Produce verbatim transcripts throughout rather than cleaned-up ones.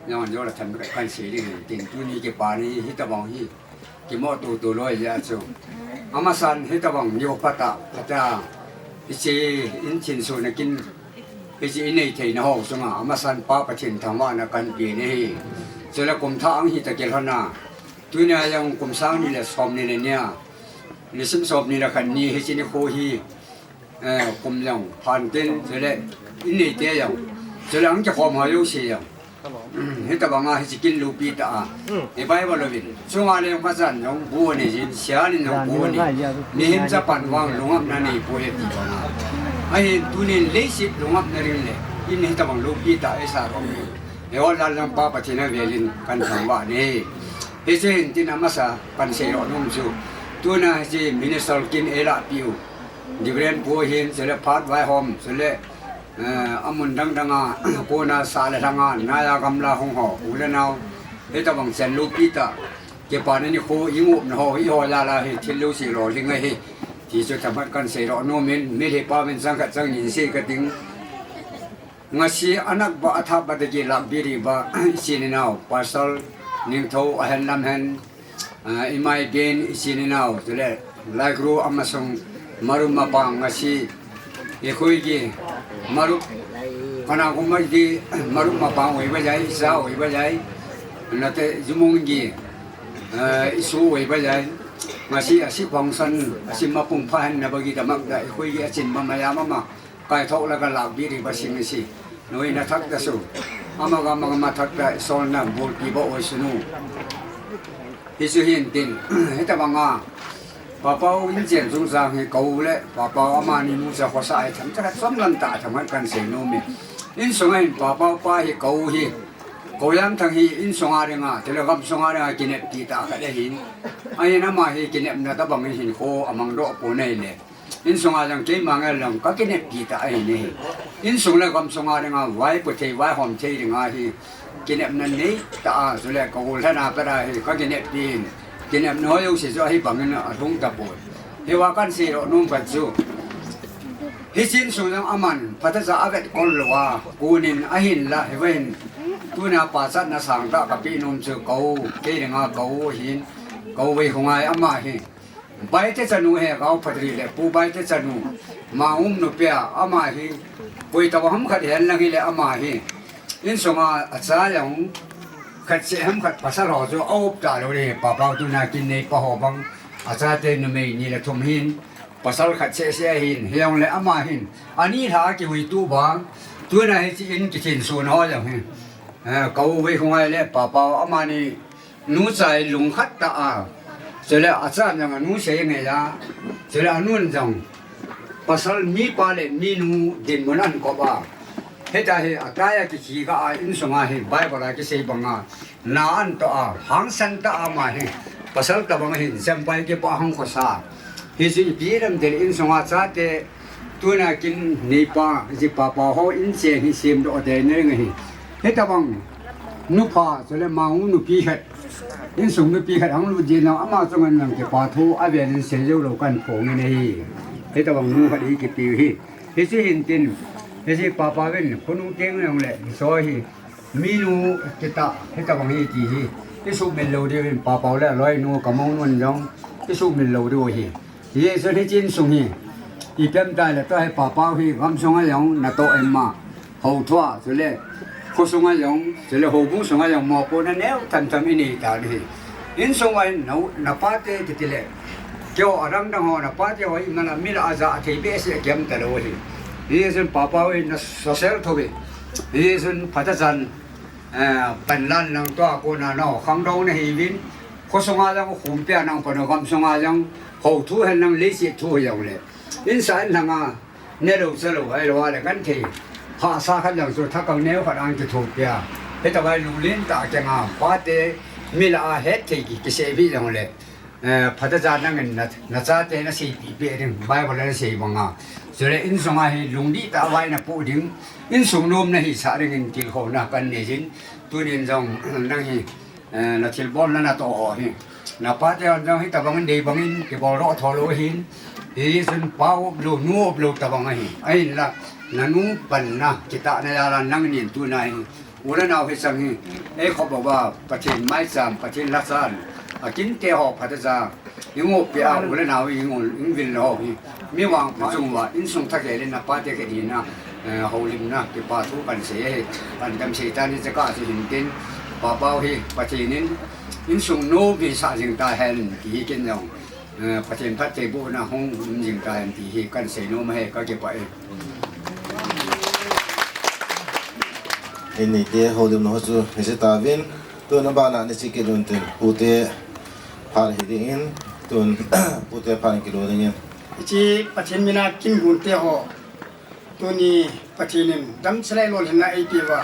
Jong jong la tham kan sei ding tin tuni kipa ni hitabang hi. Kimoh tutu loi ja chu. Amasan hitabang ni ho pata pata. Hiche in chin su na kin. Hiche in nei thei na ho sunga. Amasan Pa Pathen thangvahna kan pe ni hi. Chule kum thah ang hi ta kil hona. Tuni a jong kum sang ni le som ni le nia. Nisim som ni le khat ni hiche ni kho hi. Eh, kum jong, phan tin, chule, in nei te jong, chule ang kikhom ho jouse jong. Hitabanga hiche kin loupi ta a. Hi Bible uvin. Chunga le masan jong bu nei jin, sia nin jong bu nei. Mihem chapan vang lungapna nei poi ti banga. Ahin tunin leiset lungapna ding le, in hitabang loupi ta e sa rong ni. Eiho lal jong Pa Pathen a velin kan thangvah ni. Hiche hin tin amasa kan sei ro nom chu. Tuna hiche minister kin eila piu. Dibren pu hin, chule phat vaihom, chule, eh, amun dang danga, kona sa le lhanga, naya gamla hung ho, u le nao, hitabang chen loupi ta, kipana ni kho, i ngupna ho, eiho lala hi, thil lou si lo ling ahi, ti chu thamat kan sei ro nom in, mi le pa min chang khat chang ni sei ka ting. Ngasi anak ba atha ba de ki lak biri ba, i chin i nao, Pastor Ningthou ahen lam hen, Ah, i mai ben i chin i nao, chule, lai gru amasung marup mapang ngasi, i khui ki marup, kana kuma ki marup mapang oi ba jai, sa oi ba jai, nate jumung ki, ah, i su oi ba jai, ngasi asi function, asi mapung pha hen na ba ki damak da, i khui ki achin mama ya mama, Kai thok la ka lak biri ba sing si. Noi na thak ta su. Ama ga ma ga ma thak ta sol na bol pi ba oi sunu. Hi su hin tin. Hitabanga. Papau in chen sung sang hi kau le. Papau ama ni mu cha khosa ai tham cha som lam ta tham kan sei nom e. Insung a hin papau pa hi kau hi. Kau Jam Thang hi insung a dinga. Tele gam sung a dinga kinep ti ta ka le hin. Ahin ama hi kinepna tabang hin kho amang doh po nei le. Insunga jong keima ngel jong ka kineppi ta ahi ne. Insung le gam sunga dinga vai pu thei, vai hom thei dinga hi kinepna nei ta a, chule ka ul lhana pera hi ka kineppi in. Kinepna ho jouse chu ahi bangin alhung tapoi. Hiva kan sei ro nom khat chu. Hiche insung jong aman phatecha avet kol lou a, kunin ahin la, hiva hin. Tuna pachatna sangtah kape nom chu ka u, kei dinga ka u hin, ka u Veihungai ama hi. Baite chanu he, ka u Patri le Pu Baite chanu, Mangum nupia, ama hi, koi tobang ham khat hen lang hile ama hi. Insunga acha jong, khat seh ham khat pasal ho chu a up talou le, papau tuna kin neipa ho bang, achate numei ni le thum hin, pasal khat seh seh hin, hijongle ama hin, ani lha kihuitu bang, tuna hiche in kithin sun ho jong hin. Eh, ka u Veihungai le papau amani, Nu chai lungkhat ta a. Chule achan jong anu sei ngei a. Chule anun jong. Pasal mipa le minu dinmun ahin kop a. Hita hi atai a kichi ka a insunga hi Bible a kisei banga. Na an to a. Hangsan ta a ma hi. Pasal tabang hin sempai kipa hang khosa. Hiche ipi lam del insunga chate. Tuna kin neipa, ji papa ho in che hi sem doh de nei nge hi. Hitabang, nupa, chule Mangum nupi khat. Insung nupi khat, ang lu ji na, ama chunga nang kipa thu, avel in sei jou lou kan phong nge nei hi. Hitabang nu khat hi kipe hi. Hiche hin tin, hiche papa ven, khonung teng nang le, so hi. Minu kita, hitabang hi ti hi. Isuhmil lou diuvin papau le aloinu kamong nun jong. Isuhmil lou diu hi. Hichun hiche insung hi. Ipi ham tile tua hi papau hi gamsunga jong natoh em ma. Hou thua, chule. Khosunga jong, chule houbung sunga jong mopohna neo tham tham inei ta hi. Insung a hin nao, na pate kiti le. Keo adang dang ho, na pate ho, imana mila aja athei behseh kem talou hi. Hichun papau hi na sosel thou hi. Hichun phatechan, eh, panlan lang tua kona nao, khangdong na hiuvin. Khosunga jong, khumpia nang pano gamsunga jong, hou thu hen nang leiset thu jong le. Insa in langa, Ne lou, cha lou, ahilou le kan thei. Hahsa khat lang chu thakang neo khat ang kithopi a. Hitabang hi lunglen tah a keng a, pate, mila a hetthei ki, kisei bih jong le. Eh, phatecha nangin na, na chate na seipi peh ding, Bible a na sei banga. Chule insunga hi lungdih tah a vai na poh ding, insung nom na hisah dingin tilkhouna kan nei jin. Tunin jong, nang hi, Eh, na thilbol na natoh ho hi. Na pate hon jong hitabang in dei bangin kibol doh tho lou hin. Hichun pa up lou, nu up lou tabang ahi. Ahinla, nanu panna, kitahna jal a nangin tuna hi. U le nao hi chang hi, ei khop uva, Pathen maicham, Pathen lhacha, akin te ho phat a cha, i ngol pia, u le nao i ngol, i vil lo hi, mi vangpha chung uva, insung thakhat le na pa te khat hina, eh, houlimna, kipa thu kan sei hi, kan damsei tan hi chaka chu hin tin, pa pau hi, Pathen in, insung nom sah jing ta hen, ti hi ken jong. Eh, Pathen phattheibohna hung um jing ta hen ti hi kan sei nom e, ka kipah e. Eini te houlimna ho chu hiche tauvin, tun abana ni chi kit un tin, pute phat hi dingin, tun pute phat kilo dingin. Hiche Pathen mina kin gun te ho, tuni Pathen in damsel le lolhinna eipeh uva.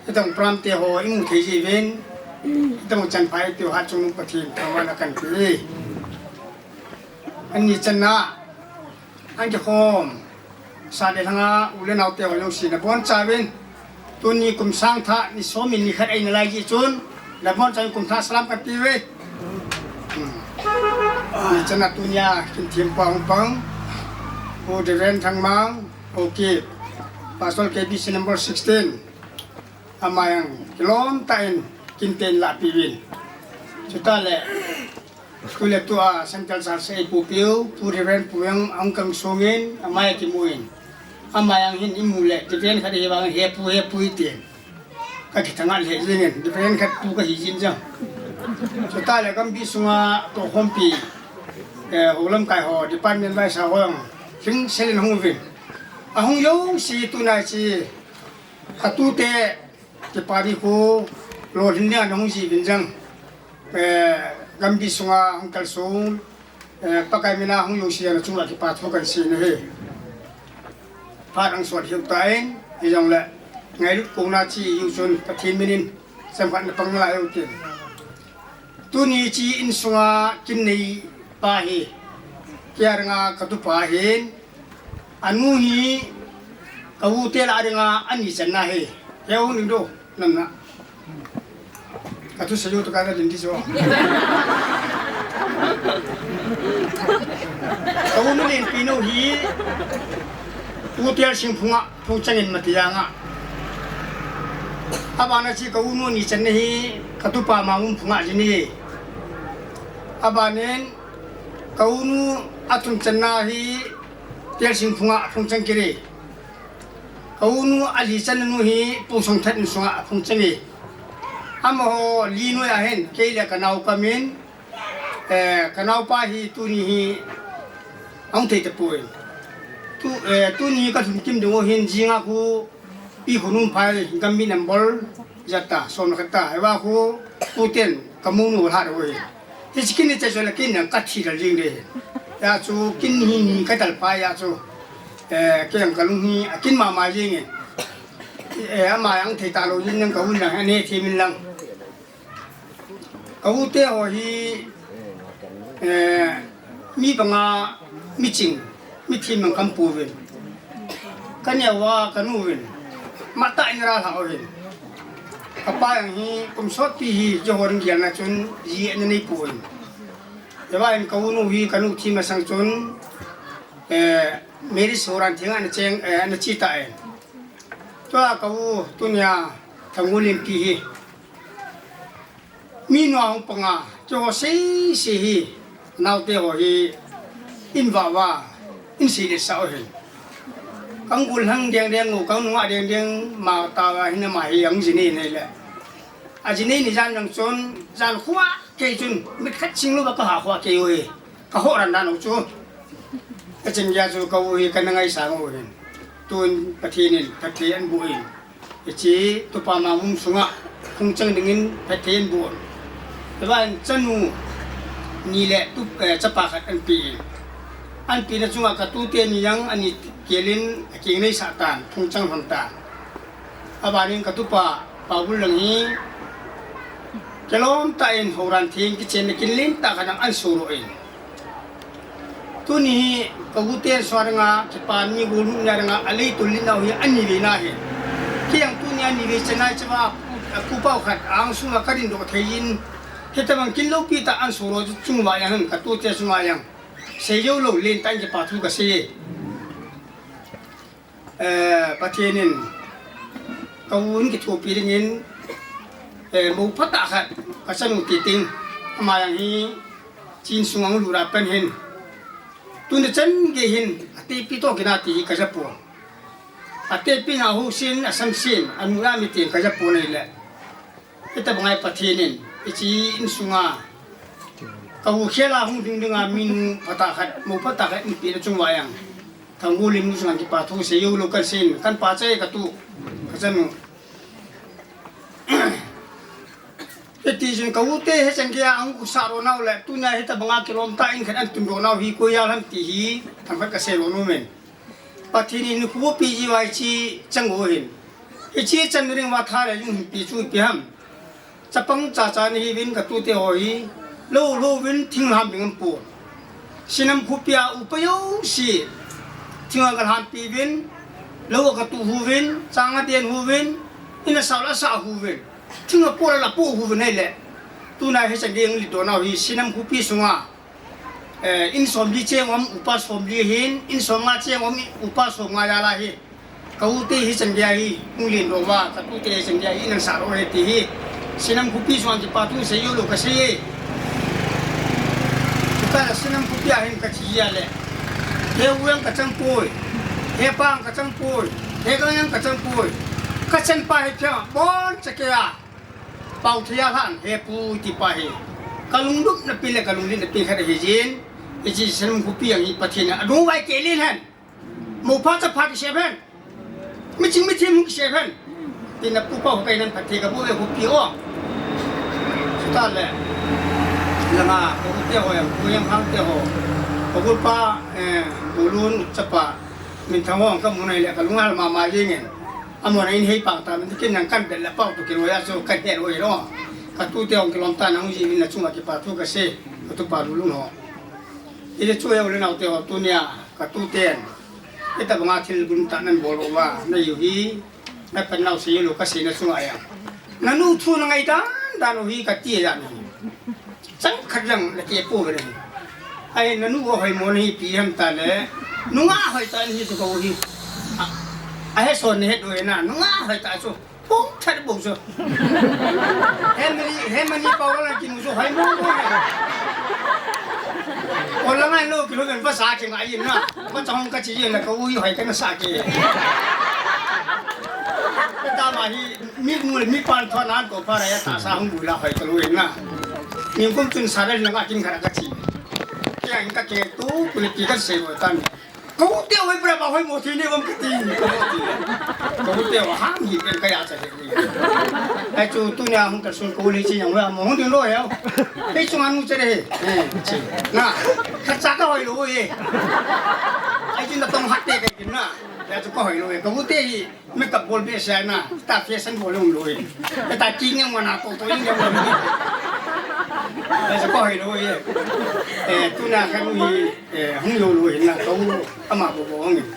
Hitobang program te ho i mu thei ji uvin, hitobang chanpha eipeh u Hatchungnung Pathen thangvahna kan pe e. Ani channa, an kikhom sa le lhanga u le nao te ho jouse nabonchauvin, tuni kum sang thah ni som in ni khat eina lai jeh chun, nabonchauvin kum thah salam kan pe uve. Hmm. Ani channa tunia kin thempa hung pang, Pu Reverend Thangmang, okay, Pastor K B C number sixteen. Ama jong kilom tah in kin ten lah peh uvin. Chuta le, tu le tua Central Church a eipuipiu, Pu Reverend pu jong ahung kang sungin, ama jong kimu in. Ama jong hin i mu le, Reverend khat hi vang, he pu, he pu i tin. Ka kithangah le jingin, Reverend khat pu ka hi jin jong. Chuta le gambi sunga tohkhompi, eh, houlamkai ho, department vaisa ho jong, hing selin hung uvin. Ahung jouse tuna chi, Ka tute, kipa di khu, lolhin nia nahung ji uvin jong. Eh, gambi sunga hung kalsong, eh, Pakai mina hung jouse a nachunga kipa thu kan sei ahi. Phat ahung sot hiu tan, hijongle, ngailut kona chi hiu chun Pathen minin, chomkhat na pang nalai u tin. Tuni chi insunga kin neipa hi, kei a dinga ka tupa ahin, anu hi ka u te lah a dinga ani channa ahi. He u ning do, namna. Ka thusei u tu ka na din di jo. Ka u nu lenpi nu hi, u te sing phunga, Phungchang in mati janga. Abana chu ka unu ni channa hi ka tupa Mangum phunga jin ahi. Abanin ka unu athum channa hi Telsing phunga Phungchang kiri. Ka unu ali channa nu hi Pu Songthat in sunga Phungchang e. Amaho li noiya hin kei le ka nao kamin Eh, ka naopa hi tuni hi ahung thei tapoi. Tu, eh, tuni ka lhun kim ding u hin jinga khu Pi Khonumphai gambi number jat ta, som le khat ta. Hiva khu Pu Ten ka mu nu lha ding u hi. Hiche kin ni che chule kin nang ka thi lal jing de. Hijeh chun kin hi ni ka tal pa hijeh chun. Eh, kei ka lung hi akin mama jing e. Eh, ama ahung thei talou jin nang ka hun lang, ane thi min lang. Ka u te ho hi, eh, mi panga, mi ching, mi thim mang kam pu vin. Ka neo a, ka nu vin. Mata in ra la ho vin. Ka pa jong hi, kum sot pi hi, jo hon gial na chun, ji na nei pu vin. Hiva in ka u nu hi, ka nu thim masang chun, eh, Mary Soran thing ana cheng, eh, ana chi ta e. Tua ka u, tunia, Thangulin pi hi. Mi nua hung panga, keiho sei sei hi, naote ho hi, in vah vah, in sei le sa u hin. Kang gul hang deng deng u, kang nunga deng deng, ma ta va hin ama hi ang jini nei le. A jini ni jan jang chun, jan khua kei chun, mit khat sing lou va ka ha khua kei u hi. Ka ho ran dan u chu. Ka ching ya chu ka u hi ka na ngaisang u hin. Tun Pathen in, Pathen an bu in. Hiche tupa Mangum sunga, Phungchang dingin Pathen bu in. Hiva in chanu ni le tu, eh, chapa khat an pe in. An pe na chunga ka tute ni jang ani kelin a keng nei sa tan, Phungchang hon tan. Abanin ka tupa, Paul Lang hi, kilom tah in horan thing kichenna kin len tah khat in an suru in. Tuni hi ka u te sua dinga, kipa ni gul nu nia dinga, a lei tul ni nau hi ani ve na hi. Kei jong tuni ani ve channa hi chava, a pu pau khat, ang sunga ka din doh thei in, hitabang kin loupi tah an suru chung va jang hin, ka tute sunga jang. Sei jou lou len tah in kipa thu ka sei e. Eh, Pathen in Ka u hin kithopi dingin, eh, mo phatah khat, ka chanu ti ting, ama jong hi, chin sunga hung lut a pat hin. Tuni chan gei hin, atepi toh kina ti hi ka ja pon. Atepi na husin, asamsin, anu a mi tin ka ja pon ahile. Hitabang a Pathen in, hiche insunga, ka u khel a hung ding dinga minu phatah khat, mo phatah khat, eipeh na chunga jong. Thanggulen nu chunga kipa thu sei jou lou kasei in, kan pachat e ka tu, ka chanu. Hiti chun ka u te hichan geiya ahung sah doh nau le, tunia hitabang a kilom tah in khat ahin tun doh nau hi koi jal ham ti hi, thangkhat ka sei lou nom in. Pathen in nikho peh ji uva hiche chang u hin. Hiche chan ding uva tha le jung hin pe chu ipi ham. Chapang chacha nahiuvin ka tute ho hi. Lou lhouvin thinglham ding aum pon. Sinam khopi a upa jouse. Thing a ka lhampi uvin. Lou a ka tu uvin. Chang a den uvin. In a sao la sa uvin. Thing a po la la po uvin ahile. Tuna hichan gei ahung lut doh nau hi Sinam khopi sunga. Eh, in somli cheng um, upa somli ahin, in somnga cheng um, upa somnga jal ahi. Ka u te hichan geiya hi, hung len doh uva, ka tute hichan geiya hi, in ahin sah doh e ti hi. Sinam khopi sunga kipa thu sei jou lou kasei e. Chuta la Sinam khopi a hin ka che jia le. He u jong ka chang poi. He pa jong ka chang poi. He gang jong ka chang poi. Ka chanpa hi pia, boncha keiya. Pao thei a lhan, he pu ti pa hi. Ka lungdupna pi le ka lungdipna pi khat ahi jin. Hiche Sinam khopi jong hi Pathen in adung uva kei len hen. Mo pha cha pha kisei hen. Miching mithem hung kisei hen. Tin na pu pa ho kai nan phatthei ka boh uve khopi o. Chuta le. Langa, ka u te ho jong, ka u jong hang te ho. Ka u pa, eh, Bulun chapa. Minthang ho jong ka mu nai le ka lunghel mama jeng in. Amahon in hei pang ta, min kin nang kan bel la pau tu kin hoiya chu kan het hoi lo. Ka tute hung kilom tah in hung ji min na chunga kipa thu ka sei, ka tupa Lulun ho. Hile chu u le nao te ho tunia, ka tuten. Hitabanga thil gun tah nan bol uva, na u hi, na pan nau sei lou ka sei na chunga jong. Na nu thu na ngai dan dan u hi ka ti dan u hi. Chang khat jong na ke po ve le. Ai, na nu ho hoimo nahi ipi ham ta le. Nungah hoi tah nahi chu ka u hi. A, ahe son nahet u na, nungah hoi tah chu. Pong that bou chu. He mani, he mani pau la kimu chu hoimo mo. O la ngai lou kilou ven pa sa ke ngai na. Ma chang ka chi na ka u hi hoi ka na sa ke. Ka ta ma hi. Mi mu le mi pan thon an ko pa ra ya ta sa hung bu la hoi ka lu in na. Ni kum chun sa le na ka kin kha ka chi. Kei in ka ke tu ku le pi ka sei ro tan. Ka u te hoi pra ba hoimo thi ne bang ka ti. Ka u te hoi ham hi pen ka ya cha he. Ai chu tunia hung ka sun ka u le chi yang wa mo hung ding lo ya. Ei chu anu che de. Eh, chi. Na. Ka cha ka hoi lo ye. Ai chu na tong hat te ka kin na. Ya chu ka hoi lo ye. Ka u te hi. Makeup bol behseh na, ta fashion bol jong lou in. Ta king jong mana to to jong jong. Asa ko hoi lou ye. Eh, tuna ka nu hi, eh, hung jou lou hin na ka u ama bou bou hung in.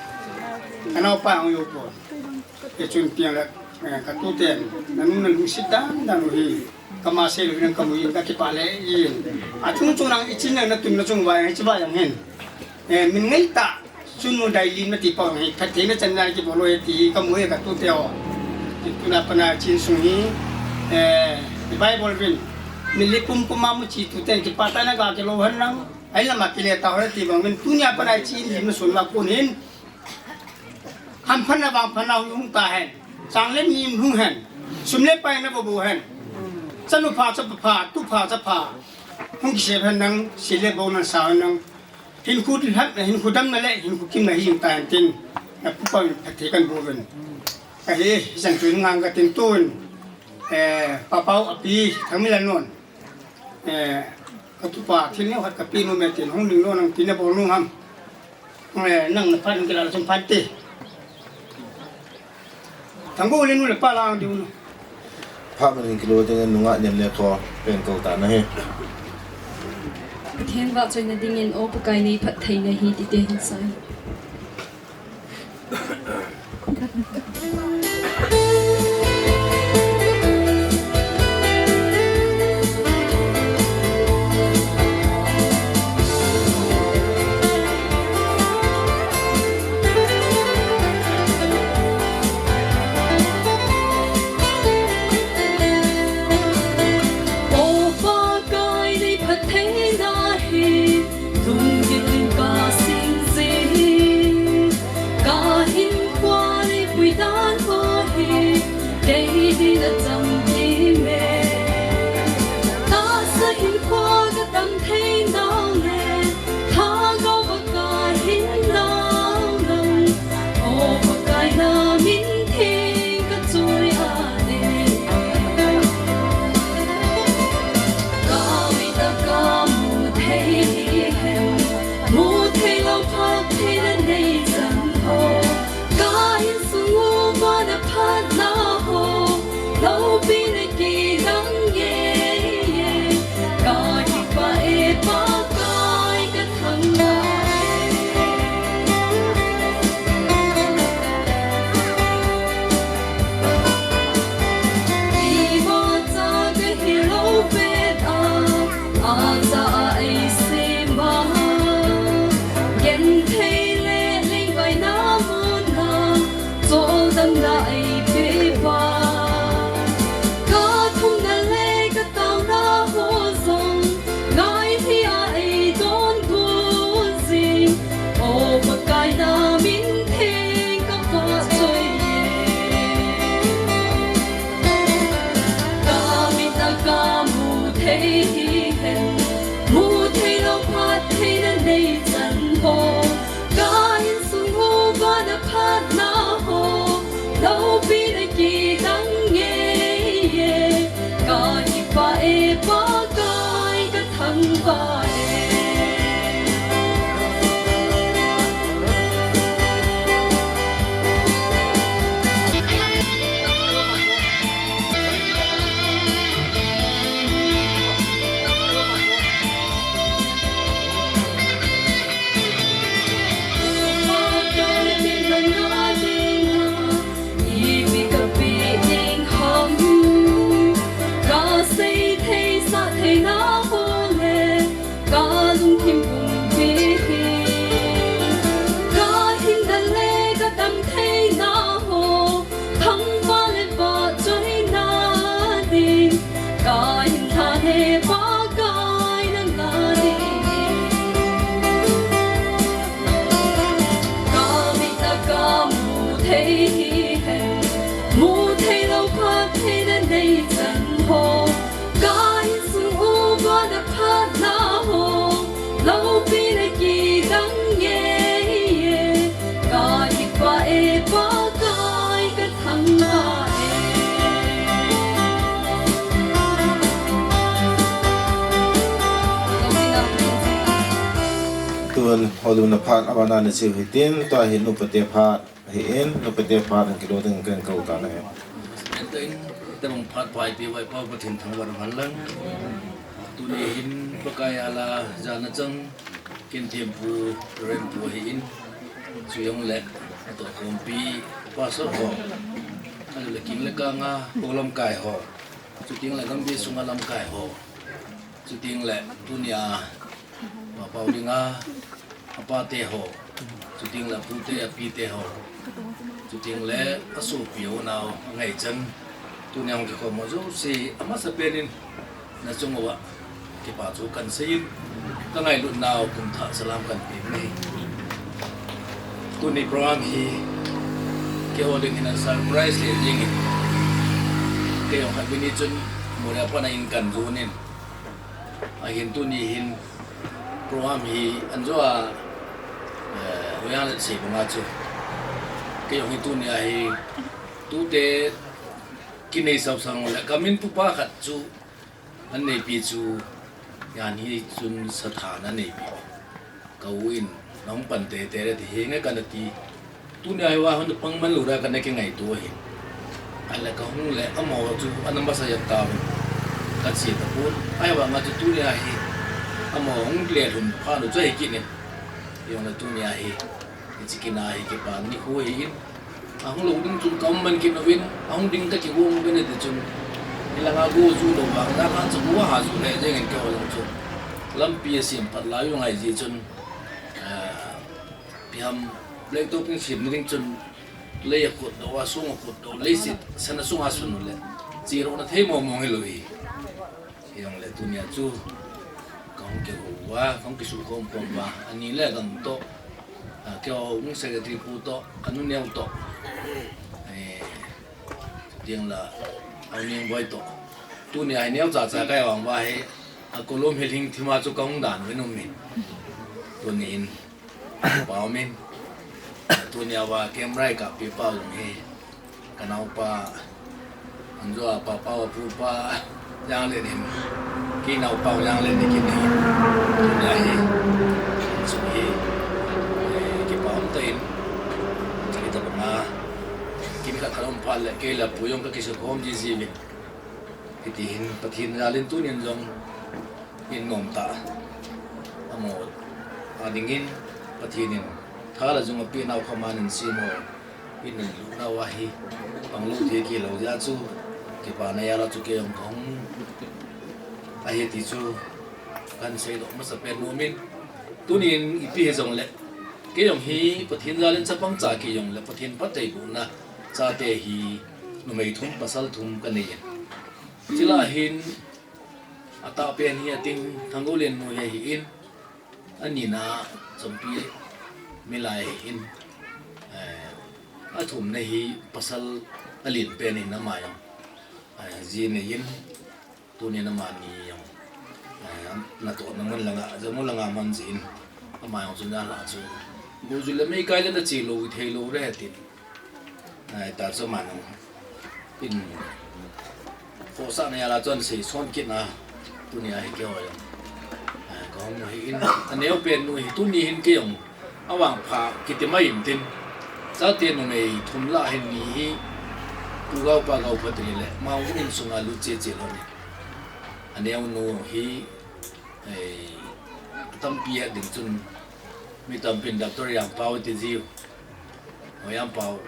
Ka naopa hung jou bou. Eh, chun piang le, eh, ka tuten. Na nu na lungset dan dan u hi. Ka ma sei lou in ka mu in ka kipah le in. A chung chung nang i chin na tun na chung vai, i chi vai jong hin. Eh, min ngai ta. Chun u dai lin ma ti pau hi, phattheina chan nai kibol u hi ti ka mu e ka tute ho. Ti tuna pana chin sung hi, eh, Bible vin. Min li pum pum a mu chi tuten kipah tah na ka kilou hen lang. Ai lama kile ta ho ti bang vin. Tunia pana chin hi ma sun ma kun hin. Hamphatna vangphatna hung ta hen. Chang le mi hung hen. Sum le pai na bo bo hen. Chanu pha cha pha, tu pha cha pha. Hung kisei hen nang, si le bo nang sa hen nang. Hinkho lham, hinkho damna le hinkho kimna hi jing ta hen tin, na pu pa phatthei kan boh uvin. Ka hi, hi chan chu ngang ka tin tun, eh, Pa Pau api, Thangminlal non. Eh, ka tupa, thil neo khat ka pe nom e tin, hung ding lou nang tin na bol nom ham. Eh, nang na phan kila chun phan te. Thanggulen nu le pa lang diu nu. Pha man in kilo ding nungah nem le tho pen ko ta na hi. Pathen vahchoina dingin, O Pakai nei phattheina hi ti te hin sa hi. Tina chang kime. Tahsa hinkho ka tam thei nau le, thagau va ka hin nau nang. O Pakai na min theng ka choi a ne. Ka mit a ka mu thei hi hen, mu thei lou phat thei na nei chan ho. Ka insung uva na phatna ho, loupi na kidang ngei e. Ka kipah e Pakai ka thangvah e. Imacha ka hilou pet a, acha a eisem a. Genthei le lengvaina mun a, choldamna eipe pa. Ka thumna le ka taona ho jong, ngai hi a eidonbut jing. O Pakai na min theng ka vahchoi e. Ka mit a ka mu thei hi hen, mu thei lou phat thei na nei chan ho. Ka insung uva na phatna ho, loupi na kidang ngei e. Ka kipah e Pakai ka thangvah e. Ipi ka pe ding ham? Ka sei thei sah theina ho le, ka lungthim pumpi hi. Ka hinna le ka tam theina ho, thangvah le vahchoina ding. Ka hin tha le Pakai na nga ding. Ka mit a ka mu thei hi hen, mu thei lou phat thei na nei chan ho. Ka insung uva na phatna ho, loupi na kidang ngei e. Ka kipah e Pakai ka thangvah e. Tun, holuna phat, abana na chiu hitin, tua hi nupate phat, hi in, nupate phat, ang kido ding kan kau ta na hi. Tua in, tabang phat pai pi vai pau Pathen thangvah man lang. Tuni hin Pakai a la jana chang, ken thempu, Reverend pu hi in, chu jong le, atoh khompi, pastor ho, ale king le kanga, po lamkai ho, chu ting le gambi sunga lamkai ho, chu ting le, tunia, Pa Pau dinga, apate ho, chu ting le apute, apite ho, chu ting le asopi ho nau, angai chan, tunia hung kikhom ho jouse, amasapen in, na chung uva, kipa thu kan sei in, ka ngailut nau kum thah salam kan pe in ahi. Tuni program hi, keiho ding hin a surprise le ding in, kei jong khatvei ni chun, Moria pana in kan jon in, ahin tuni hin, Program hi an jo a, eh, hoiya le sei banga chu. Kei jong hi tunia hi tute kinei sausang le ka min pupa khat chu an neipi chu, jan hi chun satha na neipi. Ka u in nahung pan teitei le ti hi nge kana ti. Tunia hi va hon pang man lou ra kana kingaito ahi. Ahile kahung le amaho chu ana masa jat tauvin. Kache tapon. Ahivanga chu tunia hi amaho hung le lhun phat u chu ahi kit in. Jongle tunia hi, hiche kin a hi kipa nikho ahi in. Ahung lou ding chun ka um man kit uvin. Ahung ding kakigong uvin ati chun. Hilanga go ju lou vang, na khan chu go ha ju le jeng in keiho jong chu. Lampi asem pat lai u ngai ji chun. Ah, Ipi ham, black topping sem na ding chun lei a khutdoh, a sung a khutdoh, leiset sana sunga sun u le, cheroh na thei mong mong hilou hi. Hijongle tunia chu kahung kihou uva, kahung kisukhom khom uva, ani le agam toh, a, keiho hung secretary pu toh, kanu neo toh. Eh, Chuteng le, Neng boi to. Tunia hi neocha cha ka vang uva hi. A kolom hi lhing thima chu kahung dan uvin um in. Tunin. Pau min. Tunia va camera ka pi pau hi. Ka naopa. Anjo a pa pau pu pa. Yang le nin. Ki naopa yang le ni ki ni. Tunia hi. Chu hi. Eh, ki pau ta in. Chu hi ta banga. Kin khat khat um phat le, kei le pu jong ka kisukhom jiji uvin. Hiti hin, Pathen jal in tunin jong, in nom tah. Amaho a dingin, Pathen in, tha le jung apenau kha man in sem ho, in in lutnau ahi, pang lut thei kei lou jeh chu, kipana jal a chu kei jong kahung, ahi ti chu, kan seidoh masapen nom in, tunin ipi hijongle, kei jong hi Pathen jal in chapang cha kei jongle, Pathen phattheibohna, chate hi, numei thum, pasal thum ka nei in. Chule hin, atahpen hi ating Thangoulen nu hi ahin, anina Chompi Milai ahin, eh, athumna hi pasal alen pen in ama jong, eh, ji nei in, tunin amani jong, eh, natohna mun langa, jamu langa man ji in, ama jong chu nalha chu. Buju le meikai le nache lou, thei lou re tin. Ai, ta chu ama nung. In. Khohsahna jal a chun sei son kit na. Tunia hi kei ho jong. Ai, kahung hi in. Aneo pen nu hi tuni hin kei jong. Avangpha kiti mai in tin. Chate numei thum lah hin ni hi. Pu Gaupa Gauphatri le. Ama hung in sunga lut cheche lou ni. Aneo nu hi. Ai, tampi a ding chun. Mi tampin Doctor Jampau ti jiu. Hoijampau,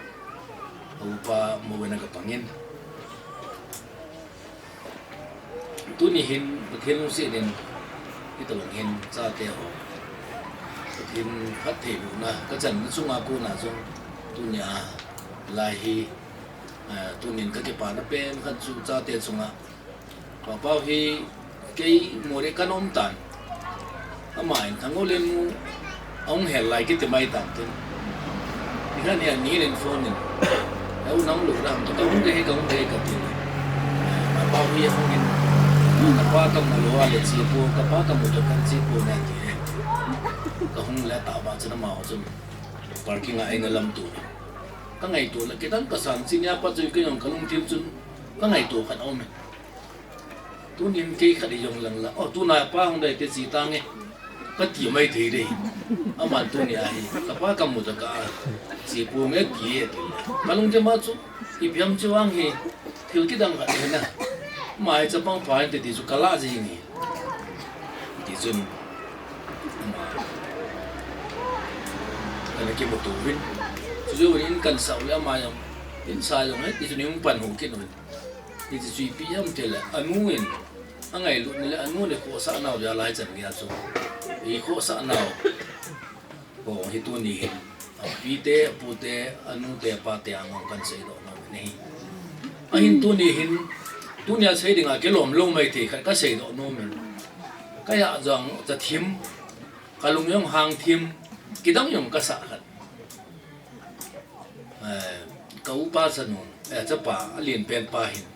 a upa mo wena ka pangin. Tuni hin, Pathen lungset in, hitobang hin, chate ho. Pathen phattheibohna, ka channa chunga kona jong, tunia, lai hi, eh, tunin ka kipana pen khat chu chate chunga, Papau hi kei mo le kan um tan. Ama in Thangoulen nu ahung hel lai kiti mai tan tin. Nikhat nia ni len phone in. Eu nang lu ram to kahung de he kahung de he kati. Papau hi ahung in. Kapa kamu lou a le chi pu, kapa kamu to kan chi pu na ti he. Kahung le tah ba chun ama ho chun. Parking a eina lam tu. Ka ngaito le kidang kasan chi nia pa chu kei jong kalungthim chun. Ka ngaito khat aum e. Tunin kei khat hi jong lang lang. Oh, tuna pa hung dai te chi tange. Kati mai thei dei. Aman tunia hi. Kapa kamu ta ka. Chi pu nge ti e ti. Kalungthim a chu. Ipi ham chu ang hi. Thil kidang khat hi na. Mai chapang pa hin te ti chu kala ji ni. Ti chun. Ama. Kana kimuto uvin. Chu chu in kan sau le ama jong. In sa jong he. Ti chu ni hung pan hu kit uvin. Hiti chu ipi ham tile, anu in, angailutna le anu le khohsah nau jal a hichan geiya chu. I khohsah nau. Ho hi tuni hin, apite, apute, anute, apate, angong kan seidoh nom in ahi. Ahin tuni hin, tunia sei dinga kilom lou mai thei khat ka seidoh nom in. Ka ya jong, cha thim, ka lung jong hang thim, kidang jong ka sah khat. Eh, ka upa chanu, eh, chapa, alen pen pa hin.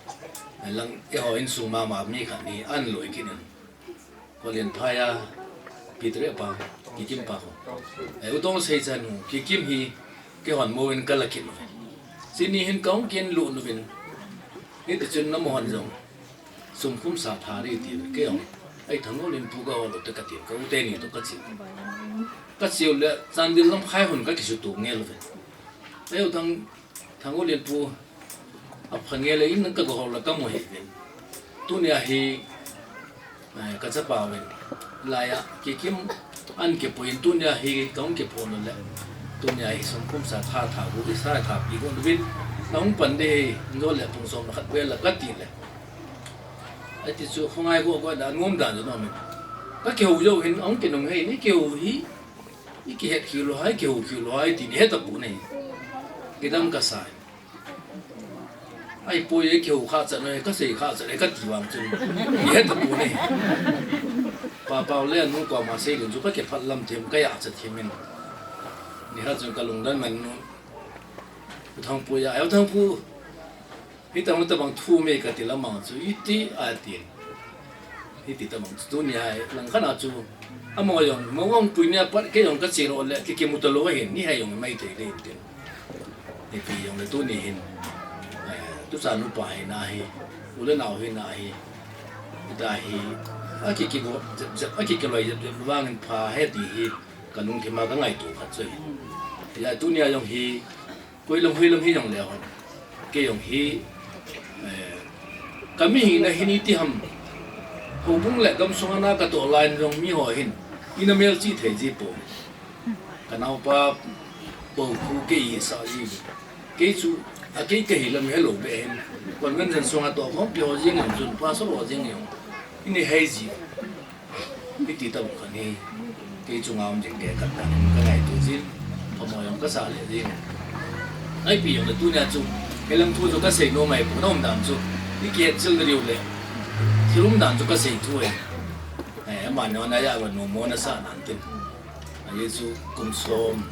Eh, lang, eiho insung mama mi khat ni, an loi kit in. Ko len phaya, Peter pa, Kikim pa ko. Eh, u Tongsei chanu, Kikim hi, keihon mo in ka la kit uve. Chuni hin kahung kin lut uvin. Hiti chun amaho jong. Sum khum sa tha ri ti kei jong. Ai Thangoulen pu ka hol u te ka ti, ka u te ni to ka chi. Ka chi u le Chandel lam khai hun ka kisutu ngel uve. Ai u Thang, Thangoulen pu a pha ngel le in ka hol la ka mu he uvin. Tunia hi, eh, ka chapa uvin. Laiya, Kikim an kipui in tunia hi ka hung kiphong le. Tunia hi sum khum sa tha tha gu, i sa tha pi gu uvin. Ka hung pan de hi, njo le pung som khat vel la ka ti le. Ati chu khongai go go da ngom da no me. Ka kihou jou hin ong kinung hei ni kihou hi. I kihet khel lou hai, kihou khel lou hai ti ni he ta pu nei. Kidang ka sai. Ai poi e kihou kha cha no he ka sei kha cha le ka ti vang chun. Ni he ta pu nei. Pa pau le anu ko ma sei lun chu ka kiphat lam them ka ya cha them in. Ni ha chun ka lungdon man nu. U Thangpu ya, u Thangpu. Hitabang tabang thu me kati lamang chu iti atin. Hiti tabang chu tunia hi langkhat a chu amaho jong, amaho jong puina pat kei jong kache lou le, ki, kimu talou ahin, ni hai jong mai thei ding tin. Ipi jong le tuni hin, eh, tuchan upa hina hi, u le nau hina hi, ita hi, aki, kigo jep jep, aki, kiloi jep jep vangin pha ahi ti hi, kalungthim a kangaito khat chu ahi. Hijeh a tunia jong hi, koi lam hoi lam hi jong le hon. Kei jong hi, eh, kami hina hin iti ham. Houbung le gamsung a na katoh lai in jong miho hin. Ina melchih thei ji poi. Kanaopa bou khu kei sa ji. Kei chu, a kei kahi lam helou be hin. Convention sunga tohkhompi ho jeng jong chun, pastor ho jeng jong. Ini hei ji. Hiti tabang khat hi, kei chunga um jing kei khat ta, kangaito jin, phamo jong kasa le jin. Ipi jong le tunia chu, hilam thu chu kasei nom ahi, puna um dan chu, i kihet chil na diu le, thil um dan chu kasei thu ahi. Eh, amani hon a ya va nom mo na sa nan tin. Ajeh chu kum som,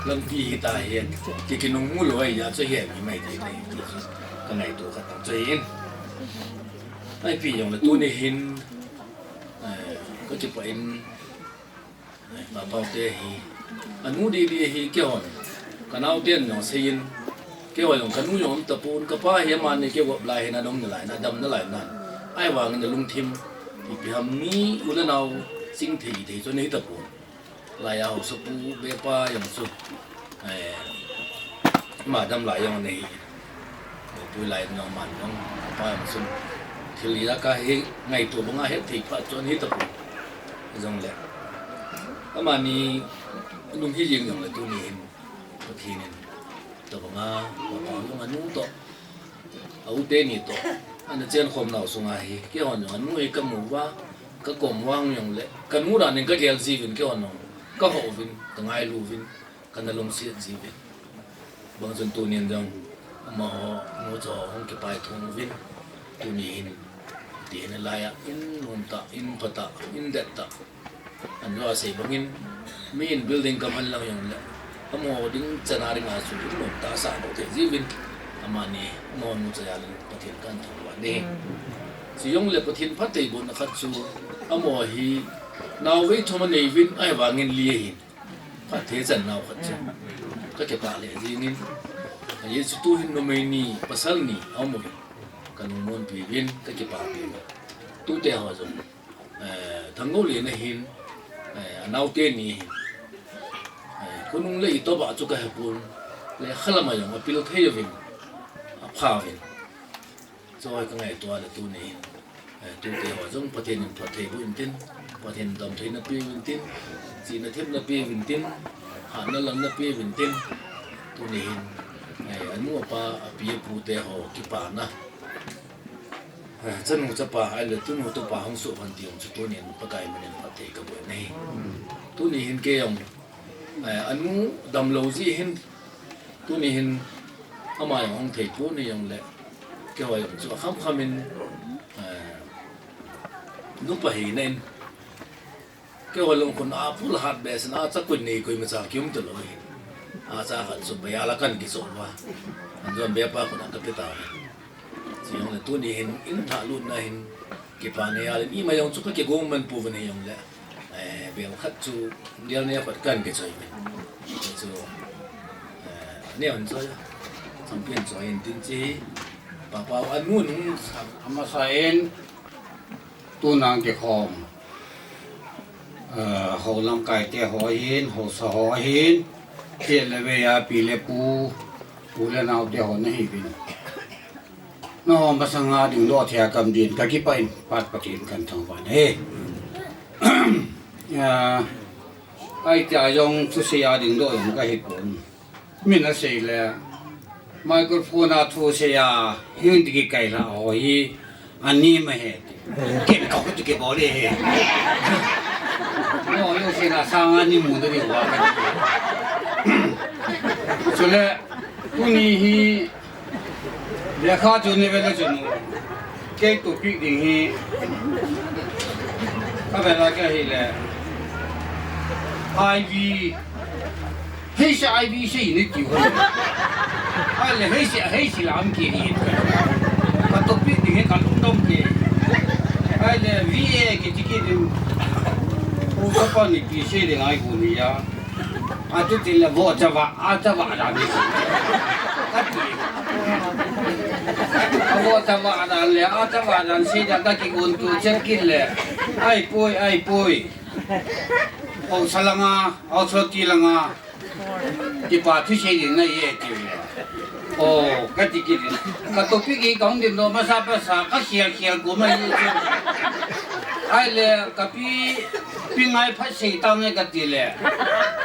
lampi hita hi, ki kinung mu lou ahi, ya chu hi mi mai ti, ti, ti chu, kangaito khat ta chu hin. Ipi jong le tuni hin, Eh, kakipah in, eh, Papau te hi, anu didi hi keihon, kanao ten jong seiyin, keiho jong kanu jong um tapon, kapa hi amani kei gop lai hin adom nalai, adam nalai nan. Ahivangin alungthim, ipi ham mi u le nao chingthei thei chu ahi tapon. Laiya haosapu bepa jong chu, eh, ama dam lai jong ahi. Pui lai jong aman jong, apa jong chu. Thil ija kahi ngaito banga hetthei phat chu ahi tapon. Jongle. Amani nung hi jeng jongle tuni hin. Pathen in. Tabanga, apa jong anu toh. A u teni toh, ana chenkhom nau sunga hi, keihon jong anu hi kamu uva, kakom uva jongle, kanu dan in kagel jiuvin keihon jong, kaho uvin, kangailu uvin, kana lungset jiuvin. Bang chun tunin jong, amaho, nu cho, hung kipai thum uvin, tuni hin, ti hin alaiya, in nomtah, in phatah, in dettah. Anlo asei bangin, mi in building kaman lang jongle, amaho ding chana dinga chu in nomtah sa lou thei jiuvin, amani, amaho nu chaya le Pathen kathangvah e. Chujongle Pathen phattheibohna khat chu, amaho hi, naovei thum anei uvin, ahivangin li ahin, phatthei chan nao khat chu, kakipah lheh jengin, ajeh chu tuhin numei ni, pasal ni, aum uvin, kalungmonpi uvin, kakipapi uvin. Tute ho jong. Eh, Thanggoulen ahin, eh, anaote ni ahin, eh, khonung le itobang chu kahepon, le khalam a jong apil thei uvin, apha uvin. Chu hi kangaito a le tuni hin, eh, tute ho jong Pathen in phatthei boh intin, Pathen in damtheina pe uvintin, chihna themna pe uvintin, hatna lamna pe uvintin, tuni hin, eh, anu apa, api apu te ho kipana. Eh, chanu chapa, ahile tunu tupa hung soh hon ti jong chu tunin Pakai minin phatthei kaboh e. Tuni hin kei jong, eh, anu damlou jeh hin, tuni hin ama jong hung thei pon jongle, keiho jong chu akham kham in, eh, nupa hina in, keiho lungkhun a pul hat behseh in, acha koi nei koimacha kium talou ahi. Acha khat chu baiya la kan kichoh uva. Anjon bepa khut a kape tauve. Chujongle tuni hin, in lhahlutna hin, kipana jal in, ima jong chu kakigong man pouvin hijongle. Eh, bel khat chu, gel neo khat kan kichoi uve. Chu, eh, neo in choi, champion choi intin chu, Papau anu nung sa. Amasa in, Tuna kikhom, eh, hou lamkai te ho ahin, haosa ho ahin, chule veiya pi le pu, u le nao te ho nahiuvin. Nangho masanga dingdoh thei a kam din kakipah in, phat Pathen kathangvah e. Ah, ahi tia jong thusei a dingdoh jong kahipon. Min asei le, microphone a thusei a, hin ti kikai lha ho hi, ani ma he ti. Ken ka hu ti kibol e he. No, yo se na sanga ni mu de wa ka. Chule, tuni hi, lekha chu ni ve le chu nu. Kei topic ding hi, ka ve la ka hi le. I V, H I V sei ni ti ho. Ahile, hei si, hei si lam ki ni. Ka topic ding hi ka lungdong ki. Ahile, V A ki tiki ding. Ko ka pa ni pi se ding ai ko ni ya. A tu ti le vo cha va, a cha va da ni. Ka ti. A vo cha va da le, a cha va da si da ka ki gon tu chen ki le. Ai poi, ai poi. Au sa langa, au so ti langa. Kipa thusei ding nahi e ti. O, ka ti kit in. Ka topic hi ka hung ding doh masa pasa, ka khial khial kum ahi chu. Ahile, ka pi, pi ngai phat sei tang e ka ti le.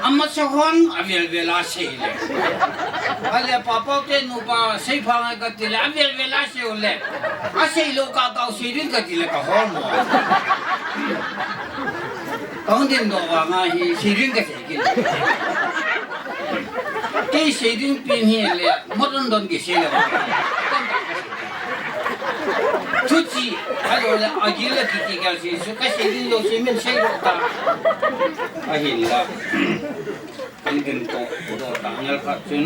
Amasa hon, avel vel a sei le. Ahile, pa pau te nupa sei pha ngai ka ti le, avel vel a sei u le. A sei lou ka kau sei ding ka ti le ka hol mo. Ka hung ding doh vang a hi sei ding ka sei. Kei sei ding pi hi le, modern don ki sei le. Thuchi, a lo le, a gil le ki ki ka sei, su ka sei ding lo sei min sei lo ta. A hin la. Kan din to, to ta ngal khat chun.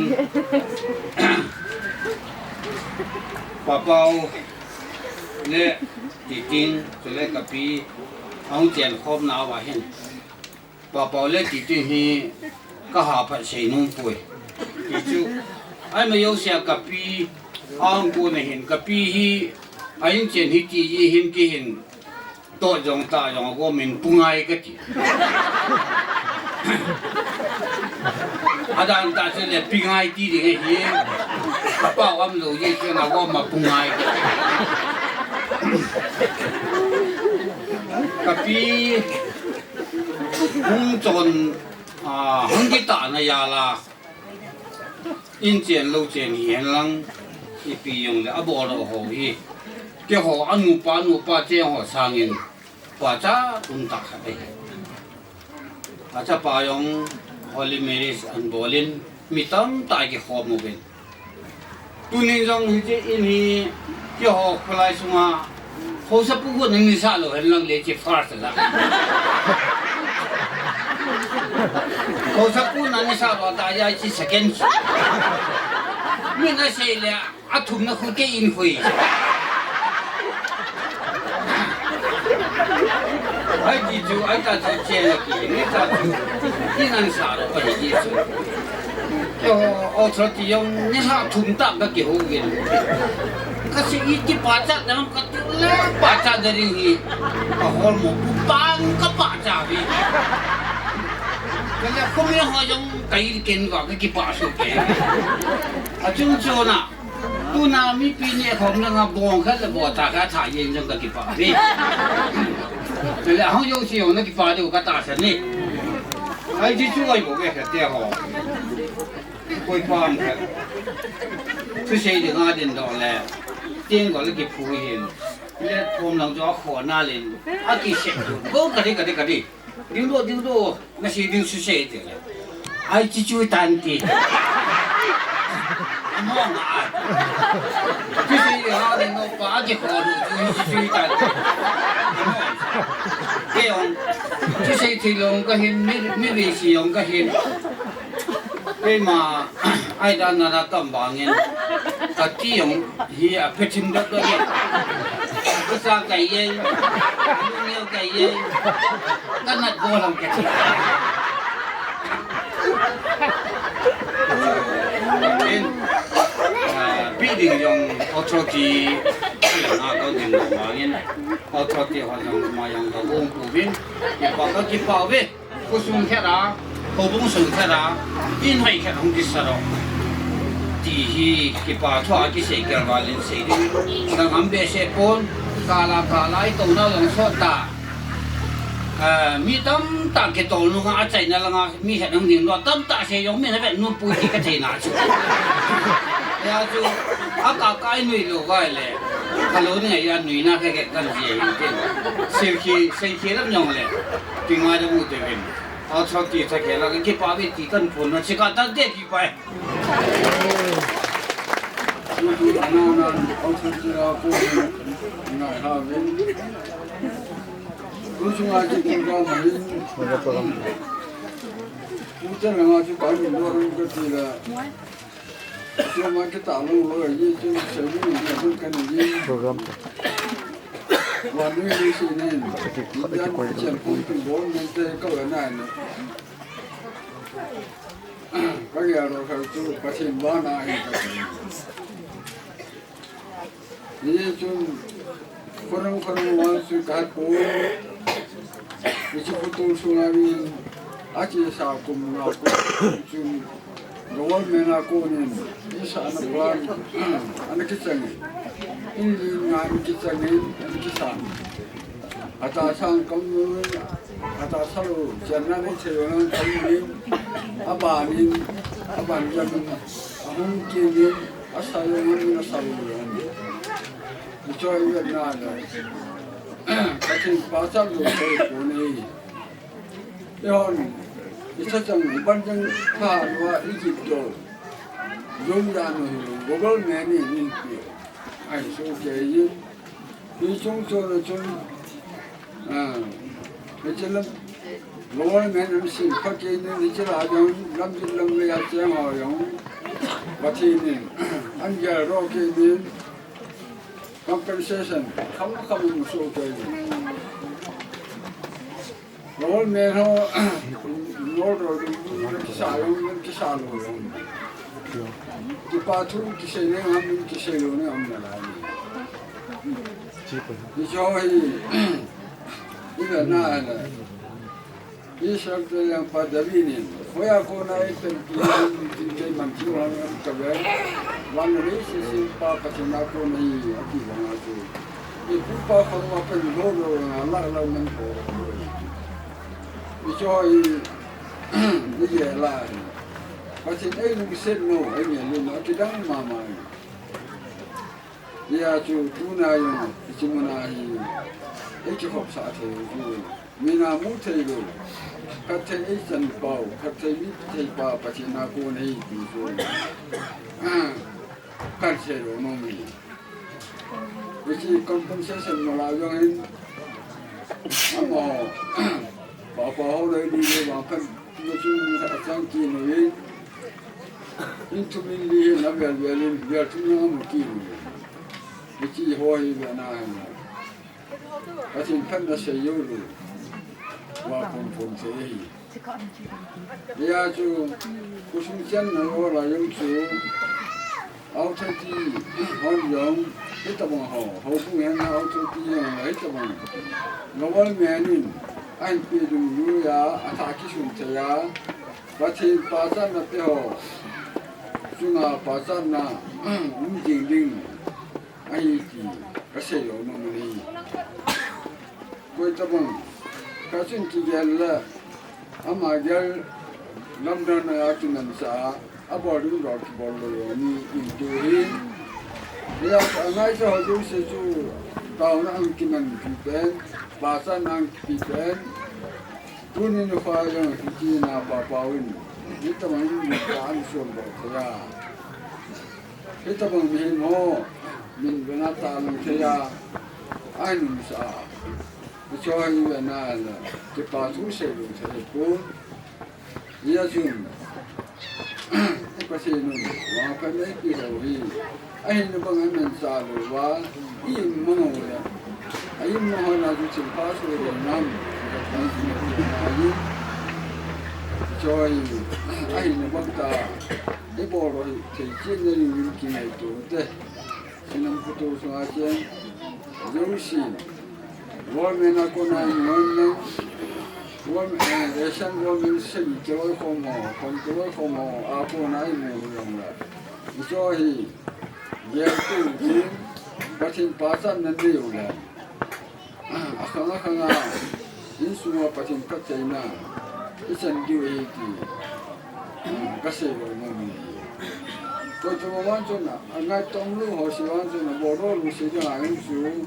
Pa pau le, ti tin, chule ka pi, a hung chen khom na va hin. Pa pau le ti tin hi ka ha phat sei nung pui. Ti chu, ai ma yo sia ka pi, ang ko na hin ka pi hi, a in chen hi ti ji hin ki hin, to jong ta jong ko min pu ngai ka ti. A dan ta chu le pi ngai ti ding hi, ka pau am lo ji chu na ko ma pu ngai ka ti. Ka pi, Hung chon, a, hung kitah na ya la. In chen lo chen hi hen lang, ipi jong le, a bol ho hi. Keiho, a nupa, nupa chen ho sangin, pachat um tah khat ahi. A chapa jong, holy marriage an bol in, mi tamtah kikhom uvin. Tunin jong hiche in hi, keiho kholai sunga, haosapu hon nisa lou hen lang le hiche first la. Haosapu nisa lou ta ya hiche second. Min asei le, athumna khu kei in khu. Ai ti chu, ai ta chu che la ki, ni ta chu. In an sa lou pa hi ti chu. Keiho, authority jong, ni sa thum ta ka kihou uvin. Ka sei iti pachat dam ka ti le pachat da ding hi. Ka hol mo pu pan ka pachat uve. Ka le khumi ho jong ka in ken va ka kipah soh kei. A chung chuna. Tuna mipi neh khom langa bong khat le bol tah khat tha jen jong ka kipah uve. Chule hung jouse jong na kipah diu ka tahsan e. Ai ti chu ai bou ve khat te ho. Koi pam khat. Thusei dinga din doh le. Teng ko le kiphu hin. Le khom lang jo a kho na len. A kisei. Ko ka di ka di ka di. Ding doh, ding doh, na sei ding thusei ti le. Ai, chi chu tan ti. Amo nga ai. Thusei ha le no pa, a kikho doh chu chi chu tan ti. Amo. Kei jong, thusei thei lou ka hin, mi, mi vei si jong ka hin. Keima, ai dan na na kam bangin. Ka ti jong hi a phe thim dap dap e. Ka sa kai e. Ka neo kai e. Ka nat bol lang ka ti. In, ah, pi ding jong authority, na ka ding bangin. Authority ho jong ma jong ka bung pu vin. Kipa ka kipa ve. Khosung khat a, houbung sung khat a, in hoi khat hung kisa lou. Ti hi kipa thua kisei kei valin sei ding. Nang ham behseh pon, kala kala i touna jong sot ta. Ah, mi tamtah kitol nunga achaina langa mi khat hung ding lou, tamtah sei jong mi na vet nunpui ti ka theina chu. Ya chu, a ka kai nui lou vai le. Ka lou ni ngai ya nui na ka ke kan ji hin tin. Sei khi, sei khi lam jong le. Ti ngai da mu te vin. Authority tha khe la ka kipa ve ti kan phun na chi ka ta de kipa e. Authority ra ko ngai ha ve. Ko sunga chi ko ga ma ni. Ko ta na ma chi ka ni lo ro ka ti la. Chuma kita lo lo ye chun seven ni ka dun kan ye. Program ta. Wa ni ni si ni. Yan chen pun pun bon ni te ka wa na ni. Ka ya lo ka chu ka sin ba na ni ka. Ni chun khorang khorang wan su ka ko. Ni chu ko tu su na ni. A chi sa kum na ko chun. Government a konin, in sa ana plan, ana kichangin, in ling nga ana kichangin, ana kisan. Ata sang kam nu, ata salu, chan na ni che yo nang kam ni, aban in, aban jam in, ahung ki ni, asalu ni, asalu ni. Ni choi vet na le. Ka thin pa cham lo ko ni. Ihon, i cha chang, i ban chang, pha lua, i jip jo. Jong ya no hi, government ni, ni pi. Ai, so ke yi. I chung cho na chung, ah, i cha lam, government ni si, pha ke ni, i cha la jong, lam jit lam le ya chang ho jong. Ba thi ni, an ya ro ke ni, compensation, kham kham mu so ke yi. Lol me ho, lol ro, kisa lo, kisa lo. Kipa thu, kisa le, ham, kisa lo ne, ham na la. Ni cho hi, ni la na la. Ni sa te yang pa da vi ni. Hoya ko na e pen ki, ki, ki man ki wa ka ve. Wan re si si pa pa ti na ko na i, a ki wa na ko. I pu pa khong ma pen lo lo na la la man ko. I cho i, i ye la. Pathen ei lungset no, ei ngen lou no, kidang mama. Hia chu tuna jong, hiche muna hi, ei kikhopsah thei u chu. Mina mu thei lou. Khat thei ei chan pau, khat thei mi thei pa, Pathen a kon ahi ti chu. Kan sei lou nom hi. Hiche compensation mala jong hin, amaho, papa ho loi li le vang phat, hiche chu achang kit u hi, in thum in li hin avel vel in, vel thum jong amu kit u hi. Hiche ho hi vena hin. Pathen phatna sei jou lou. Vapon pon thei ahi. Hia chu, khosung channa ho la jong chu, authority hon jong, hitabang ho, houbung henga authority jong la hitabang. Government in, ahin pe dungjui a, atha kisun thei a, Pathen pachatna te ho chunga pachatna um jing ding ahi ti kasei lou nom ahi. Koi tabang, kachun kigel le, ama gel lamdan a kimanchah a, abol ding dol kibol lou jong ni in ti hi. Hia, angaichat ho jouse chu, taona ahin kimanpi pen, pachatna ahin kipe pen, tuni nikho jong hiche napa pau in, hitabang in ka ahin suhbol thei a. Hitabang mihem ho, min vena talang thei a, ahin umsah a. Hiche hi vena la, kipa thu sei lou thei pon. Hia chun, Pathen in, vangphatna eipeh u hi, ahina banga imanchah lou uva, i-im mang u le, a-im mang hon a chu thilpha soh lou nam, hiche hi, ahina bang tah, ibol u hi, thei chenna dingin kingaito u te. Chinam photo sunga cheng, jouse, government a kona government, government, eh, Asian government sei kiloi khom ho, khom kiloi khom ho, a kona imu u jong le. Hiche hi, gel tu jin, Pathen pachatna nei u le. Akhang akhang a, insunga Pathen phattheina ichan diu ahi ti kasei lou nom ahi. Koi tabang vang chun, angaito lou ho se vang chun, abol lou sei ding a jong chu,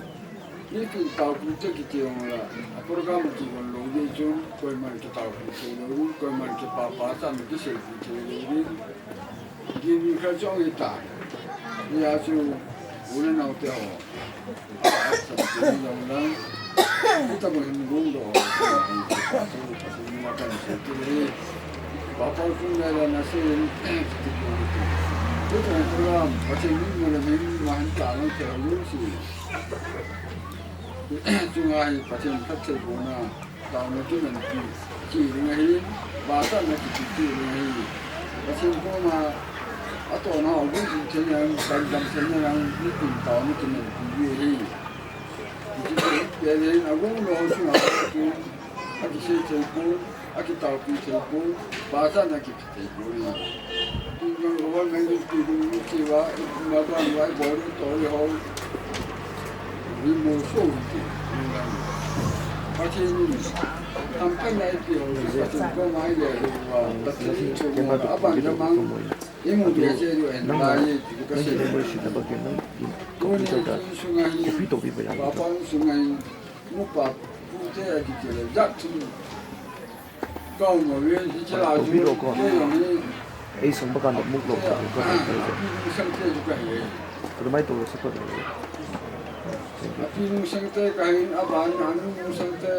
mi kin taopi te kiti jong la, a program kibol lou ding chun, koiman kitaopi thei lou ding, koiman kipa pachatna kiseipi thei lou ding. Gin khat jong hita. Hia chu u le nao te ho. Sa te jong lang. Hitabang hin gong doh. Chu, chu, chu, na kan sei tu le. Papa kun le la na sei in. Ti ko tu. Tuchung program, Pathen min mun le min ma hin tao nang thei lou si. Chunga hi Pathen phatthei bohna, taona kimanpi kichai ding ahi, vahchatna kichai ding ahi. Pathen koma atohna ho bung jin thei nang, kan dam thei nang, nitin taona kimanpi ding ahi. Kichai ding ahi, agong lou chunga, akisei thei pon, akitaopi thei pon, vahchatna kichai thei pon. Tun jong government in ti ding ti va, ma ban vai bol to le ho. Ni mo so ti. Pathen in tham kan nai ti ho, Pathen koma le ho va, Pathen chu ma aban jamang. Imu bia che yu en lai ti ka se. Tuni sunga hi, papa sunga hi, nupa pute akiti le, jat thum. Kau mo ven, hiche la chu, ke jong hi. Ei sung baka na muk lo ka, ka, ka, ka. Api nungsang te chu kahi. Ka mai to sa ko. Api nungsang te kahi, aban, anu nungsang te,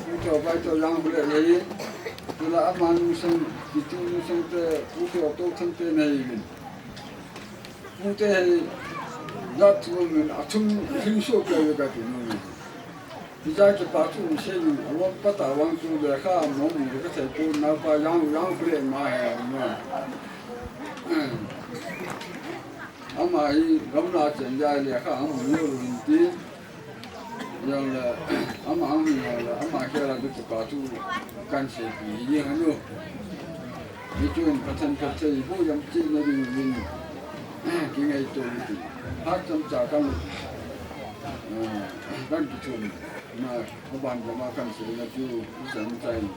pu to bai to yang bule hi. Tula ama nungsang, kitu nungsang te, pu to to thang te nei min. Pute hi, jat thum min, athum hin so ke ve kati nu. Hijeh a kipa thu um seiyin, alom pat a vang chu lekha mong mong ka thei pon, naopa yang, yang kule ma he, ma. Ama hi gamla chen jeh a lekha mong mong lou hin ti. Jong le, ama hung jong le, ama khel a chu kipa thu kan seipi hi jeng anu. Hichun Pathen phatthei boh jam cheh na ding uvin, kingaito uvin ti. Phat chomcha kan, eh, kan kithum na, aban jama kan seina chu, chomcha in,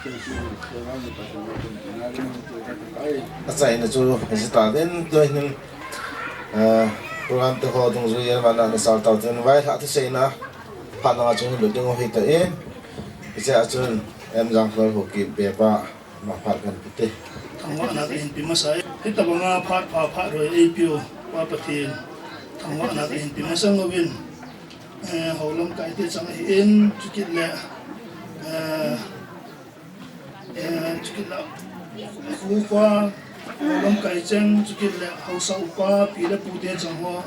sei chu, sei vang ni Pathen na ding, na ding chu kan kai. Achaina chu, hiche ta den, tu hin, eh, program te ho dungjui yer vana na sal tau ten, vailhah thuseina, phat na chun lut ding u hita in, hiche a chun, M. Jangkhol Haokip Bepa, Ma phat kan pe te. Thangvahna kahin pe masa e. Hitabanga phat pha phat roi eipiu Pa Pathen, thangvahna kahin pe masang uvin. Eh, hou lamkai te chang ahin, chukit le, eh, eh, chukit le, khu khua, hou lamkai cheng, chukit le, haosa upa, pi le pu te chang ho,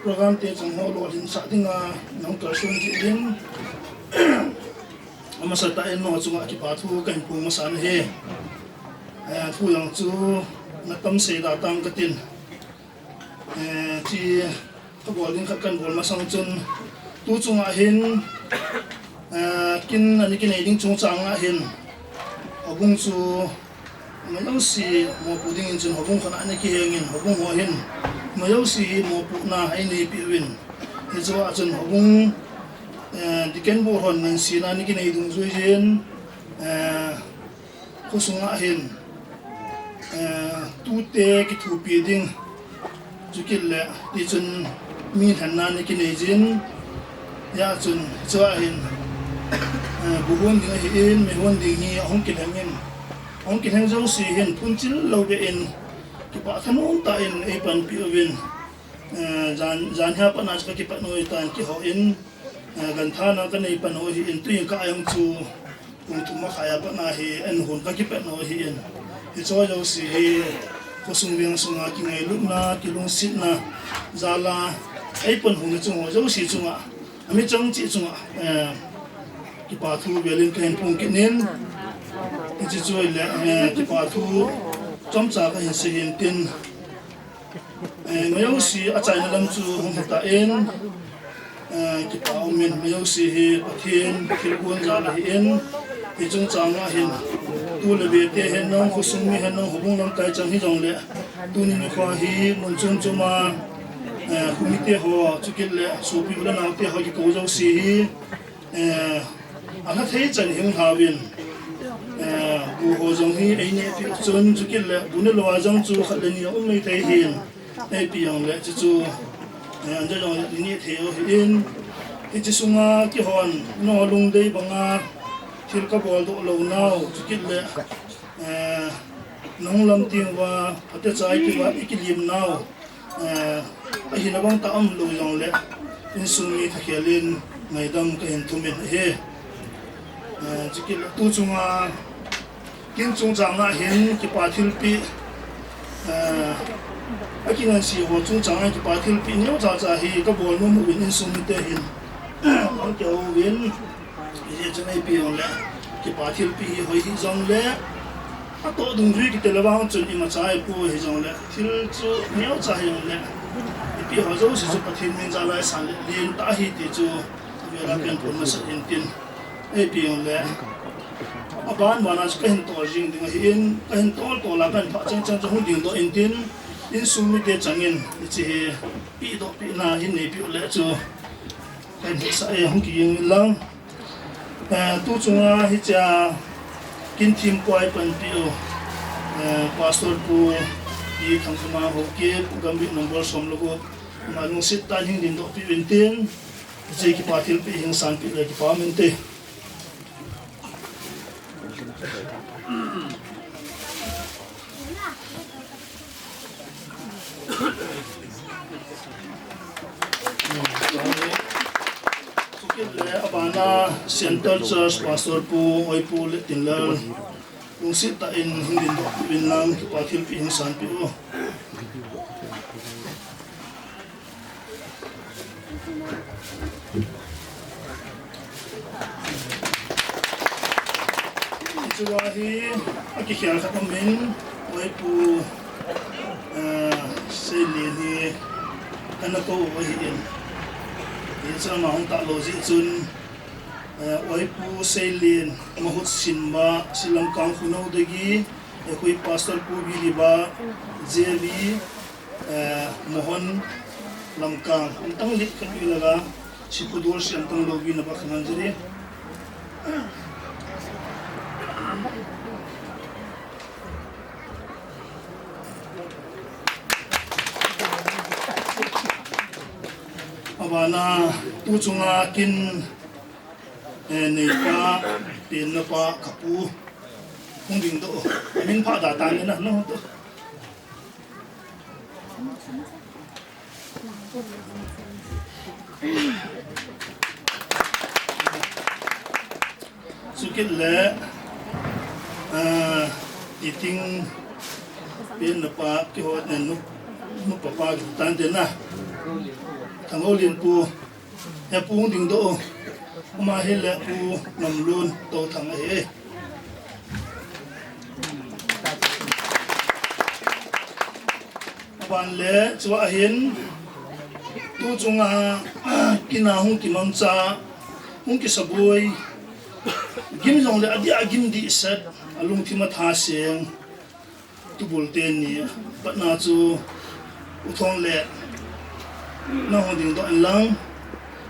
program te chang ho, lolhinsah dinga, nahung kalson jing uvin. Amasa tah in nangho chunga kipa thu kahin phong masa nahi. Eh, thu jong chu natam sei da tang katin. Eh, chi kabol ding khat kahin bol masang chun tu chunga hin, eh, kin ani kinei ding chungchang a hin, houbung chu Majouse mopoh dingin chun houbung khat a ana kihengin, houbung ho hin majouse hi mopohna ahin neipeh uvin. Hichea chun houbung, eh, Deacon Bohron ngansena ana kinei dungjui jin, eh, khosunga hin, eh, tute kithopi ding, chukit le, tichun mi lhenna ana kinei jin, hijeh chun, chua hin, eh, bu hon ding ahin, mei hon ding hi ahung kilhengin, ahung kilheng jouse hin phunchil lou beh in, kipah thanom tah in eipanpi uvin, eh, jan, jan hi a pat na chu kakipat u ahitan kihou in, eh, genthei na kanei pan u ahin, tuin ka jong chu, Pung thum a khai a pat na hi, an hon kakipet u ahin. Hiche jouse hi, khosung veng sunga kingailutna, kilungsetna, jal a, eipan hon chung ho jouse chunga, ami chang cheh chunga, eh, kipa thu velin kahin phong kit in. Hiche chu le, eh, kipa thu chomcha kahin sei hin tin. Eh, majouse achaina lam chu hung hitan, eh, kipa umin, majouse hi Pathen thilgon jal ahin, hiche chungchang a hin, tu le ve te hen lang, khosung mi hen lang, houbung lamkai chang hijongle, tuni nikho hi, mun chom chom a, eh, khomite ho, chukit le, sopi u le nao te ho, kikou jouse hi, Eh, alha thei chan hung lhauvin, eh, bu ho jong hi einehpeh u chun, chukit le bu nelou a jong chu khat le ni a um mai thei hin, eipeh jongle chuchu, eh, anja jong le ineh thei u ahin, hiche sunga kihon, nangho lungdei banga thil kabol doh lou nau, chukit le, eh, nahung lam teng uva, phatecha iti uva, ikilim nau, Eh, ahina bang tah a um lou jongle, insung mi thakhel in ngaidam kahin thum in ahi. Eh, chukit le tu chunga, kin chungchang a hin kipa thilpeh, Eh, akingansi ho chungchang a kipa thilpeh neocha cha hi kabol nom uvin insung mite hin. Hung kihou uvin, hijeh chun ipi jongle kipa thilpeh hi hoi hijongle, atoh dungjui kiti le vang chun imacha ipoi hijongle, thil chu neocha hijongle, ipi ho jouse chu Pathen min jal a isan le lentah ahi ti chu avela kahin phon masat in tin. Ipi jongle, aban ban a chu kahin tol jing ding ahin, kahin tol tol a kahin phah cheng cheng chu hung dingdoh in tin, insung mite changin hiche hi pehdoh pehna hin neipeh u le chu kahin hetsah e, hung kiging in lang. Eh, tu chunga hichea kin thempu a ipanpi u, eh, Pastor Pu Pi Thangkhama Haokip, Gambih number som le gup, ama lungset tah in hung dingdoh peh uvin tin, hiche kipa thilpeh hung sanpeh le kipa um inte. Chukit le abana Central Church Pastor Pu Oipu Lettinlal, lungset tah in hung dingdoh peh uvin lang, kipa thilpeh hung sanpeh u. Hichea hi akikhel khat umin, Oipu, eh, Seilen hi ana kou u ahin. Hichea ama hung talou jeh chun, eh, Oipu Seilen, Mahut Sinma, Silamkang Khunou Degi, eh, Hui Pastor Pu Biliba, J V, eh, Mohon Lamkang, an tang lit kan ilaga, Sikudor si an tang lou vin a ba khangan jiri. Abana, tu chunga kin, eh, neipa, penna pa, kapu, hung dingdoh u. Min pha da tang ina, no, tu. Chukit le, ah, iting penna pa kihot nen nu, nupa pa kitan te na. Thangolian pu, he pu hung dingdoh u. Ama hi le Pu Namlun Touthang ahi. Aban le, chua hin, tu chunga, kina hung kimangcha, hung kisaboi, gim jongle, adia gim dihset, alungthim atha seng, tubul teni, patna chu, U Thonglet, nang hung dingdoh in lang,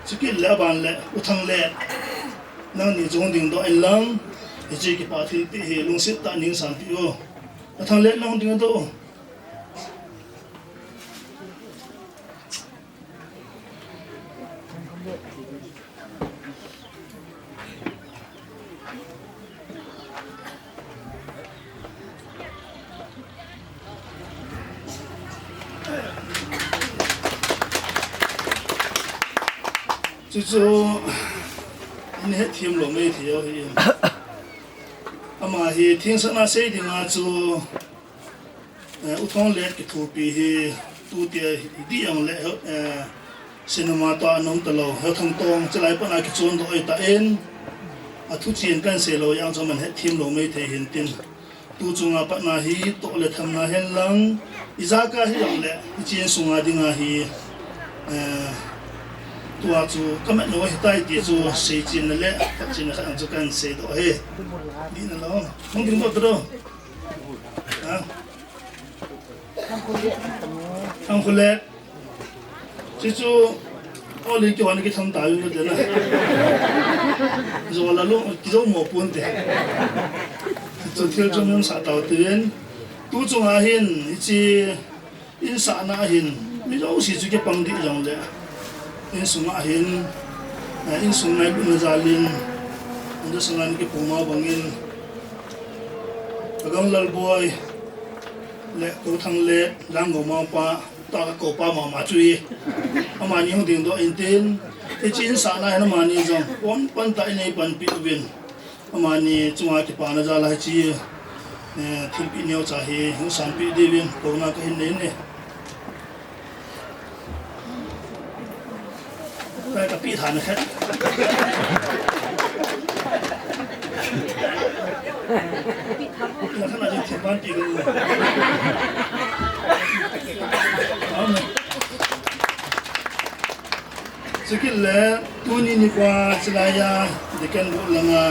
chukit le aban le, U Thanglet, nangni chu hung dingdoh in lang, hiche kipa thilpeh hi, lungset tah in hung sanpeh u. U Thanglet nang hung dingdoh u. Chuchu, in hetthem lou maithei u hi. Ama hi, thengsetna sei dinga chu, Eh, U Thonglet kithopi hi, tute hi dih jongle, eh, cinema toh a nom talou, Hethangtong, chulai patna kichondoh ahitan, athu chen kahin sei lou jeh chun aman hetthem lou maithei hintin. Tu chunga patna hi toh le thamna hen lang, ijat a hijongle, hiche insunga dinga hi, eh, tua chu kamat nom ahitai ti chu seichen le, khat chen khat chu kahin seidoh e. Dih nalou. Hung dingdoh tadou. Ha? Thangkhulet. Chuchu, oli kihon kitham ta u te na. Jou la lou, kijou mo pon te. Chu thil chu min sa tau tin. Tu chunga hin, hiche, insahna hin, mi jouse chu kipang dih jongle. Insunga hin, eh, insung ngailutna jalin, insunga hin kipuma bangin, Ka Ganglal Boi, le Pu Thanglet, Langgou Mangpa, tua ka koupa mama chu hi. Amani hung dingdoh intin, hiche insahna hin amani jong, pon pon tah in eipanpi uvin. Amani chunga kipana jal a hiche, Eh, thilpeh neocha hi hung sanpeh diuvin kouna kahin nei e. Ka, kapeh tha na khat. Na khat na ding thil pan peh ka. Amen. Chukit le tuni nikho a chulai a Deacon Board langa,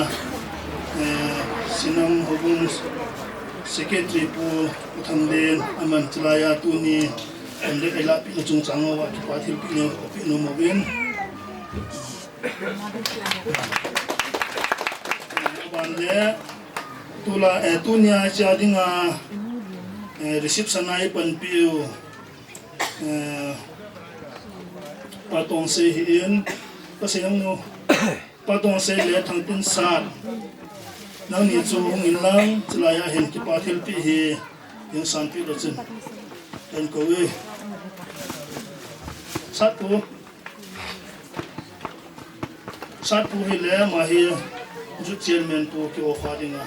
eh, Sinam Houbung Secretary Pu, Pu Thanglen, aman chulai a tuni conduct eilahpeh na chungchang uva kipa thilpeh neo kapeh nom uvin. Aban le tula, eh, tunia cha dinga, eh, reception a eipanpiu, eh, Pa Tongsei hi in, Pa Seimu, Pa Tongsei le Thangtinsat. Nangni chu hung in lang, chulai a hin kipa thilpeh hi, hin sanpeh lou chun. Kan kou e. Sat pu. Sat pu hi le ama hi Youth Chairman pu kiho kha dinga.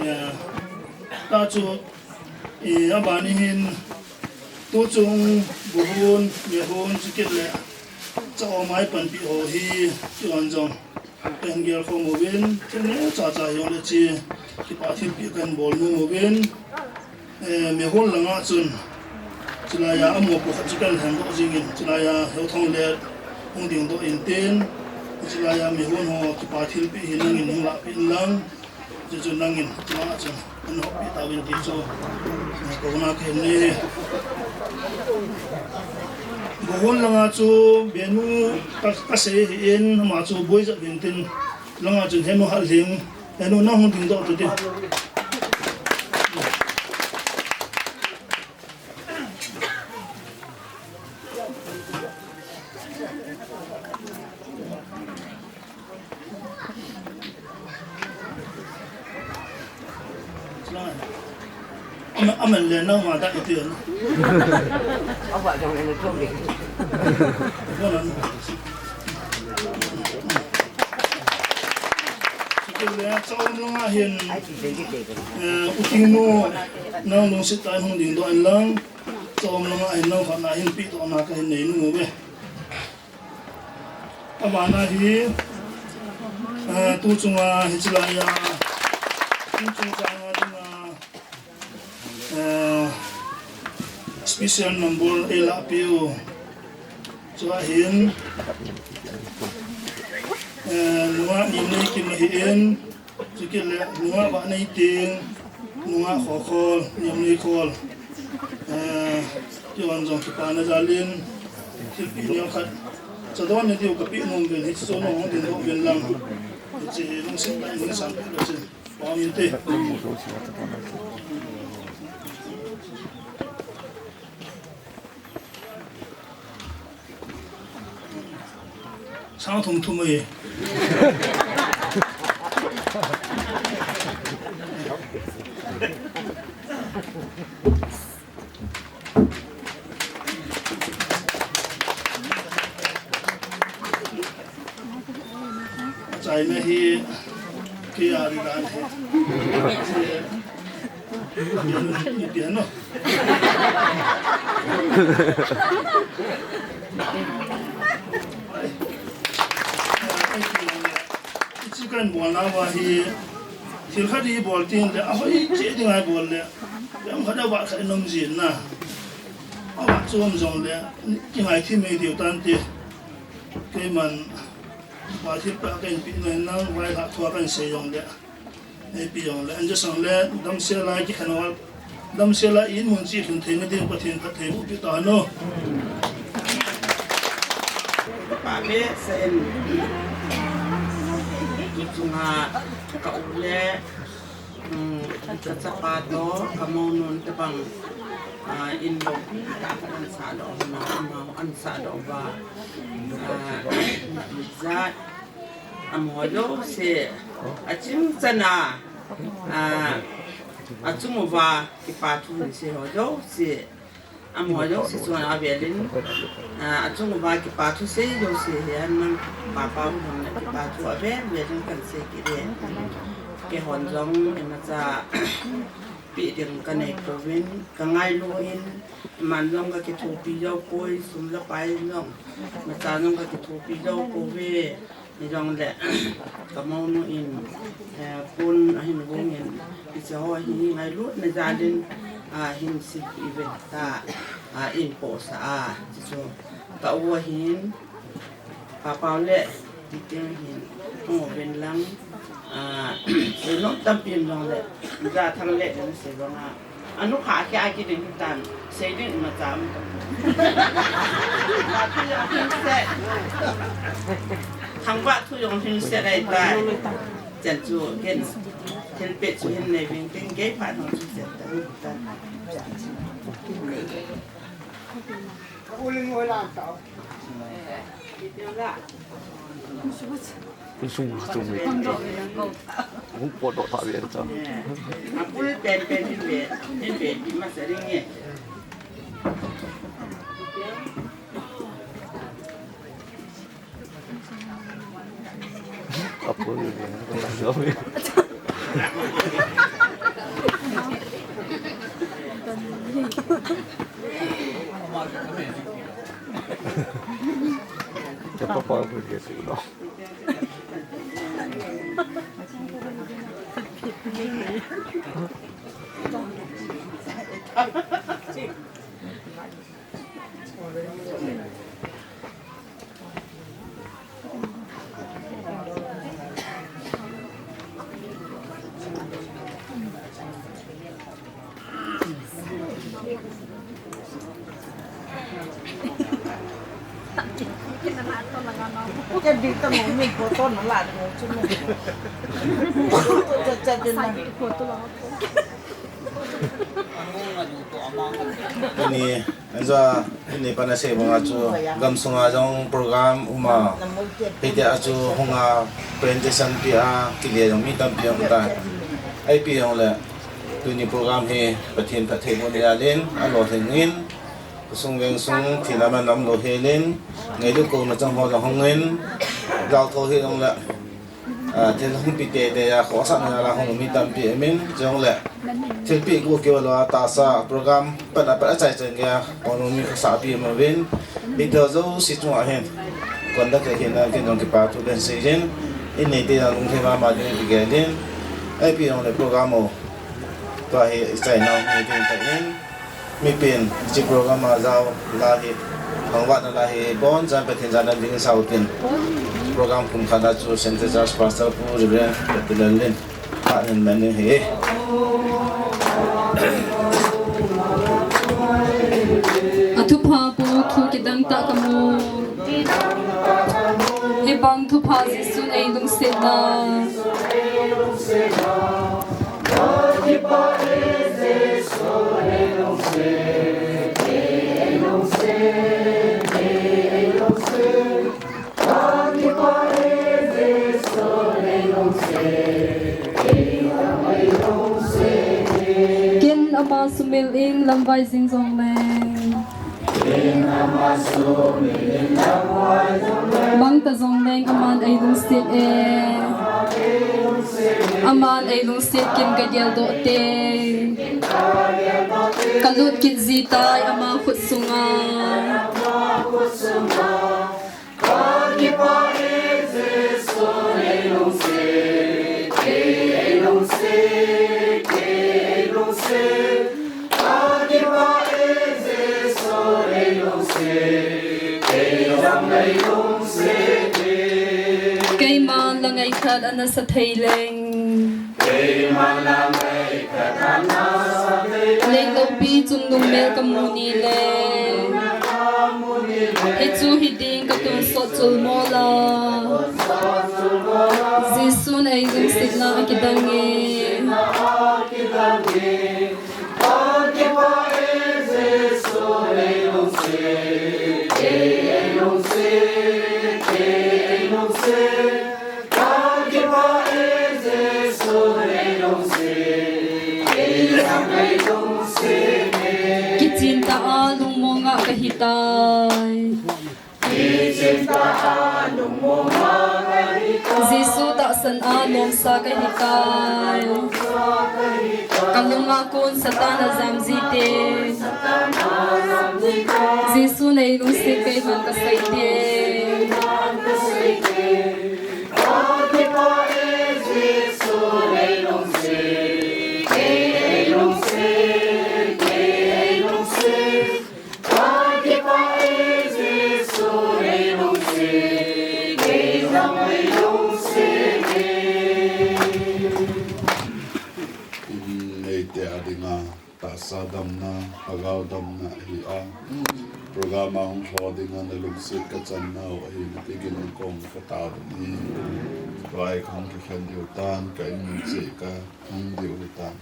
Eh, ta chu, eh, abani hin, tuchung, buhun, mehun, chukit le, cha-om a eipanpi ho hi, kion jong, pen gel khom uvin, thil neocha cha hijongle chi, kipa thilpeh kan bol nom uvin, eh, mehun langa chun, chulai a amo pu khat chu kan lheng doh jingin, chulai a Heuthong le hung ding doh intin, chulai a mehun ho kipa thilpeh hi nangin hung lahpeh in lang, Chuchu nangin, chulanga chun, an hoppi tauvin ti chu, eh, kouna kahin nei e. Buhun langa chu, Benu ka, kasei hi in, ama chu boi jat uvin tin, langa chun Henu Hatling, Henu nang hung ding doh tu tin. Aman, aman le nang ma da iti na. Awa jong le to le. Ko nan. Sikul le cha-om langa hin. Ai ti de de de. Eh, u Tingnu, nang lungset tah in hung ding doh in lang. Cha-om langa hin nang khat na hin pehdohna kahin nei nom uve. Abana hi, eh, tuchunga hiche laiya, tuchung changa dinga, eh, special number eilah peh u. Chua hin, eh, nungah Niamneikim ahin, Chukit le, nungah Vahneiting, nungah Khokhol, Niamneikhol. Eh, kihon jong kipana jalin, thilpeh neo khat. Chadon nadiu kapeh nom uvin, hiche chu nahung dingdoh uvin lang. Hiche hi lungset tah in hin sanpeh lou chun. Pao inte. Sang thum thum e. Achaina hi kei a ding dan ahi. Ipi ham? Hiche kabolna uva hi, thil khat ibol teng le, ahoi cheh dinga ibol le, lam khat a vat khat in um jin na. Avat chu um jongle, kingaidam thei diu tante. Keiman, Pathen pa kahin peh nai nang, vailhah thua kahin sei jongle. Eipe jongle, an jong sang le, damsel a kikhen val, damsel a in mun cheh lhun theina ding Pathen phattheiboh peh tahen. Pa behseh in, tuchunga ka u le, um, ka chapa toh, ka mounu tobang, ah, in lou, ka ansahdoh na, amau ansahdoh uva, ah, jat, Amaho jouse, aching chana, ah, Achung uva kipa thu hin sei ho jouse, amaho jouse chunga avelin, ah, achung uva kipa thu sei jouse hi, aman Papa hon kipa thu avel velin kahin sei kit e. Keihon jong imacha peh ding kanei pouvin, kangailu in, iman jong kakithopi jou poi, sum le pai jong, imacha jong kakithopi jou pouve. Hijongle, kamounu in, eh, pon ahin gong in, hiche ho hi ngailutna jalin, ah, hin sei ivet ta, ah, in pohsah a, chuchu ka u ahin, Papa u le, Ding hin, hung uvin lang, ah, seinom tampi um jongle, Jathang le, ding sei vang a. Anu kha khe a kiding tan, sei ding imacha um tam. Thu jong hin se. Thangvah thu jong hin se lai tai. Chan chu ken, thilpeh chu hin nei ving tin, kei phat hung chu se ta, ta. Sung sung mi. Hung potdoh ta ve ta. Apul pen pen hin ve, hin ve, pi ma sa ring e. Apul ve. Chapa pa apul ke si no. Tuni, aja, tuni pana sei banga chu, gamsunga jong program uma, hitia chu hunga presentation pia, kile jong mi tampi um ta. Ipi jongle, tuni program hi Pathen phattheibohna jalin, alolhing in, khosung vengsung, thina man lam louhelin, ngailut kouna chang ho jong hungin, jaotho hijongle, ah, thil hung pi teitei a, khosahna jal a hung mi tampi umin, chujongle, thilpeh go keu lou a, tahsa program, pat a pat a chai chai gei a, hung mi khosahpi um uvin, hitia jouse chunga hin, conductor hina, ken jong kipa thu kahin sei jin, in neite jong lungthim mama ding kigelin, ipi jongle program u, tua hi ichaina u hi tin ta in, mipin, hiche program a jao la hi, thangvahna la hi, bon chan Pathen jana ding sao tin. Program kum khat a chu Central Church Pastor Pu Reverend Petulen Lin, phat hin man ding ahi. Athupha pu thu kidang tah kamu. Hibang thupha Jesun eilungsetna. Ken ama sumil in lamvai jing jongleng. Mangta jongleng aman eilungset e. Aman eilungset kin kageldoh te. Kalut kit ji tai ama khut sunga. Keima la ngaikhat ana sa thei leng. Lengloupi chungnung mel kamu nile. Hichu hiding katonsot chul mola. Jesun eilungsetna akidang e. hitai. Jesu tahsan a nomsa kahitai. Kalunga kon Satan ajam jite. Jesu neilungset kei man kasei te. Eite a dinga tahsa damna, lhagao damna ahi a. Program a hung lho dinga nalungset kachan nau ahi, natigin in kong kataovin ahi. Tua hi kahung kikhen diu tan, ka in mun cheh kahung diu hitan.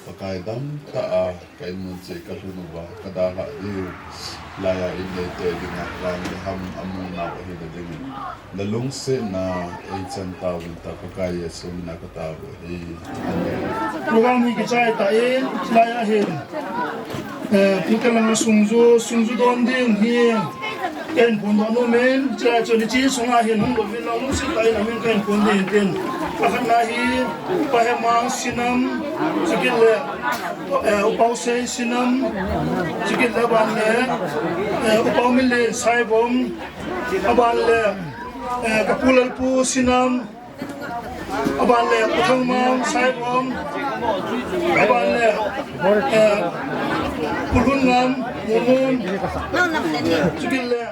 Pakai damtah a ka in mun cheh kalhun uva, kadalhah diu. Laiya in neite dinga, Abraham amu nau ahina dingin. Nalungsetna eichan tauvin tia Pakai Jesu mina kataovu ahi. Amen. Program hi kichai tan, laiya hin. Eh, Pu Kalanga sungju, sungju don ding hi. Kahin phondoh nom in, chulai chun hiche sunga hin hung lut uvin lang, lungset tah in amin kahin phon ding tin. Akhatna hi, Pa Hemang Sinam, chukit le, eh, U Pausei Sinam, chukit le aban le, eh, U Pau Minlen Saibom, aban le, eh, ka Pu Lalpu Sinam, aban le, Pu Thangmang Saibom, aban le, eh, Pu Lhunngam Mumum, chukit le,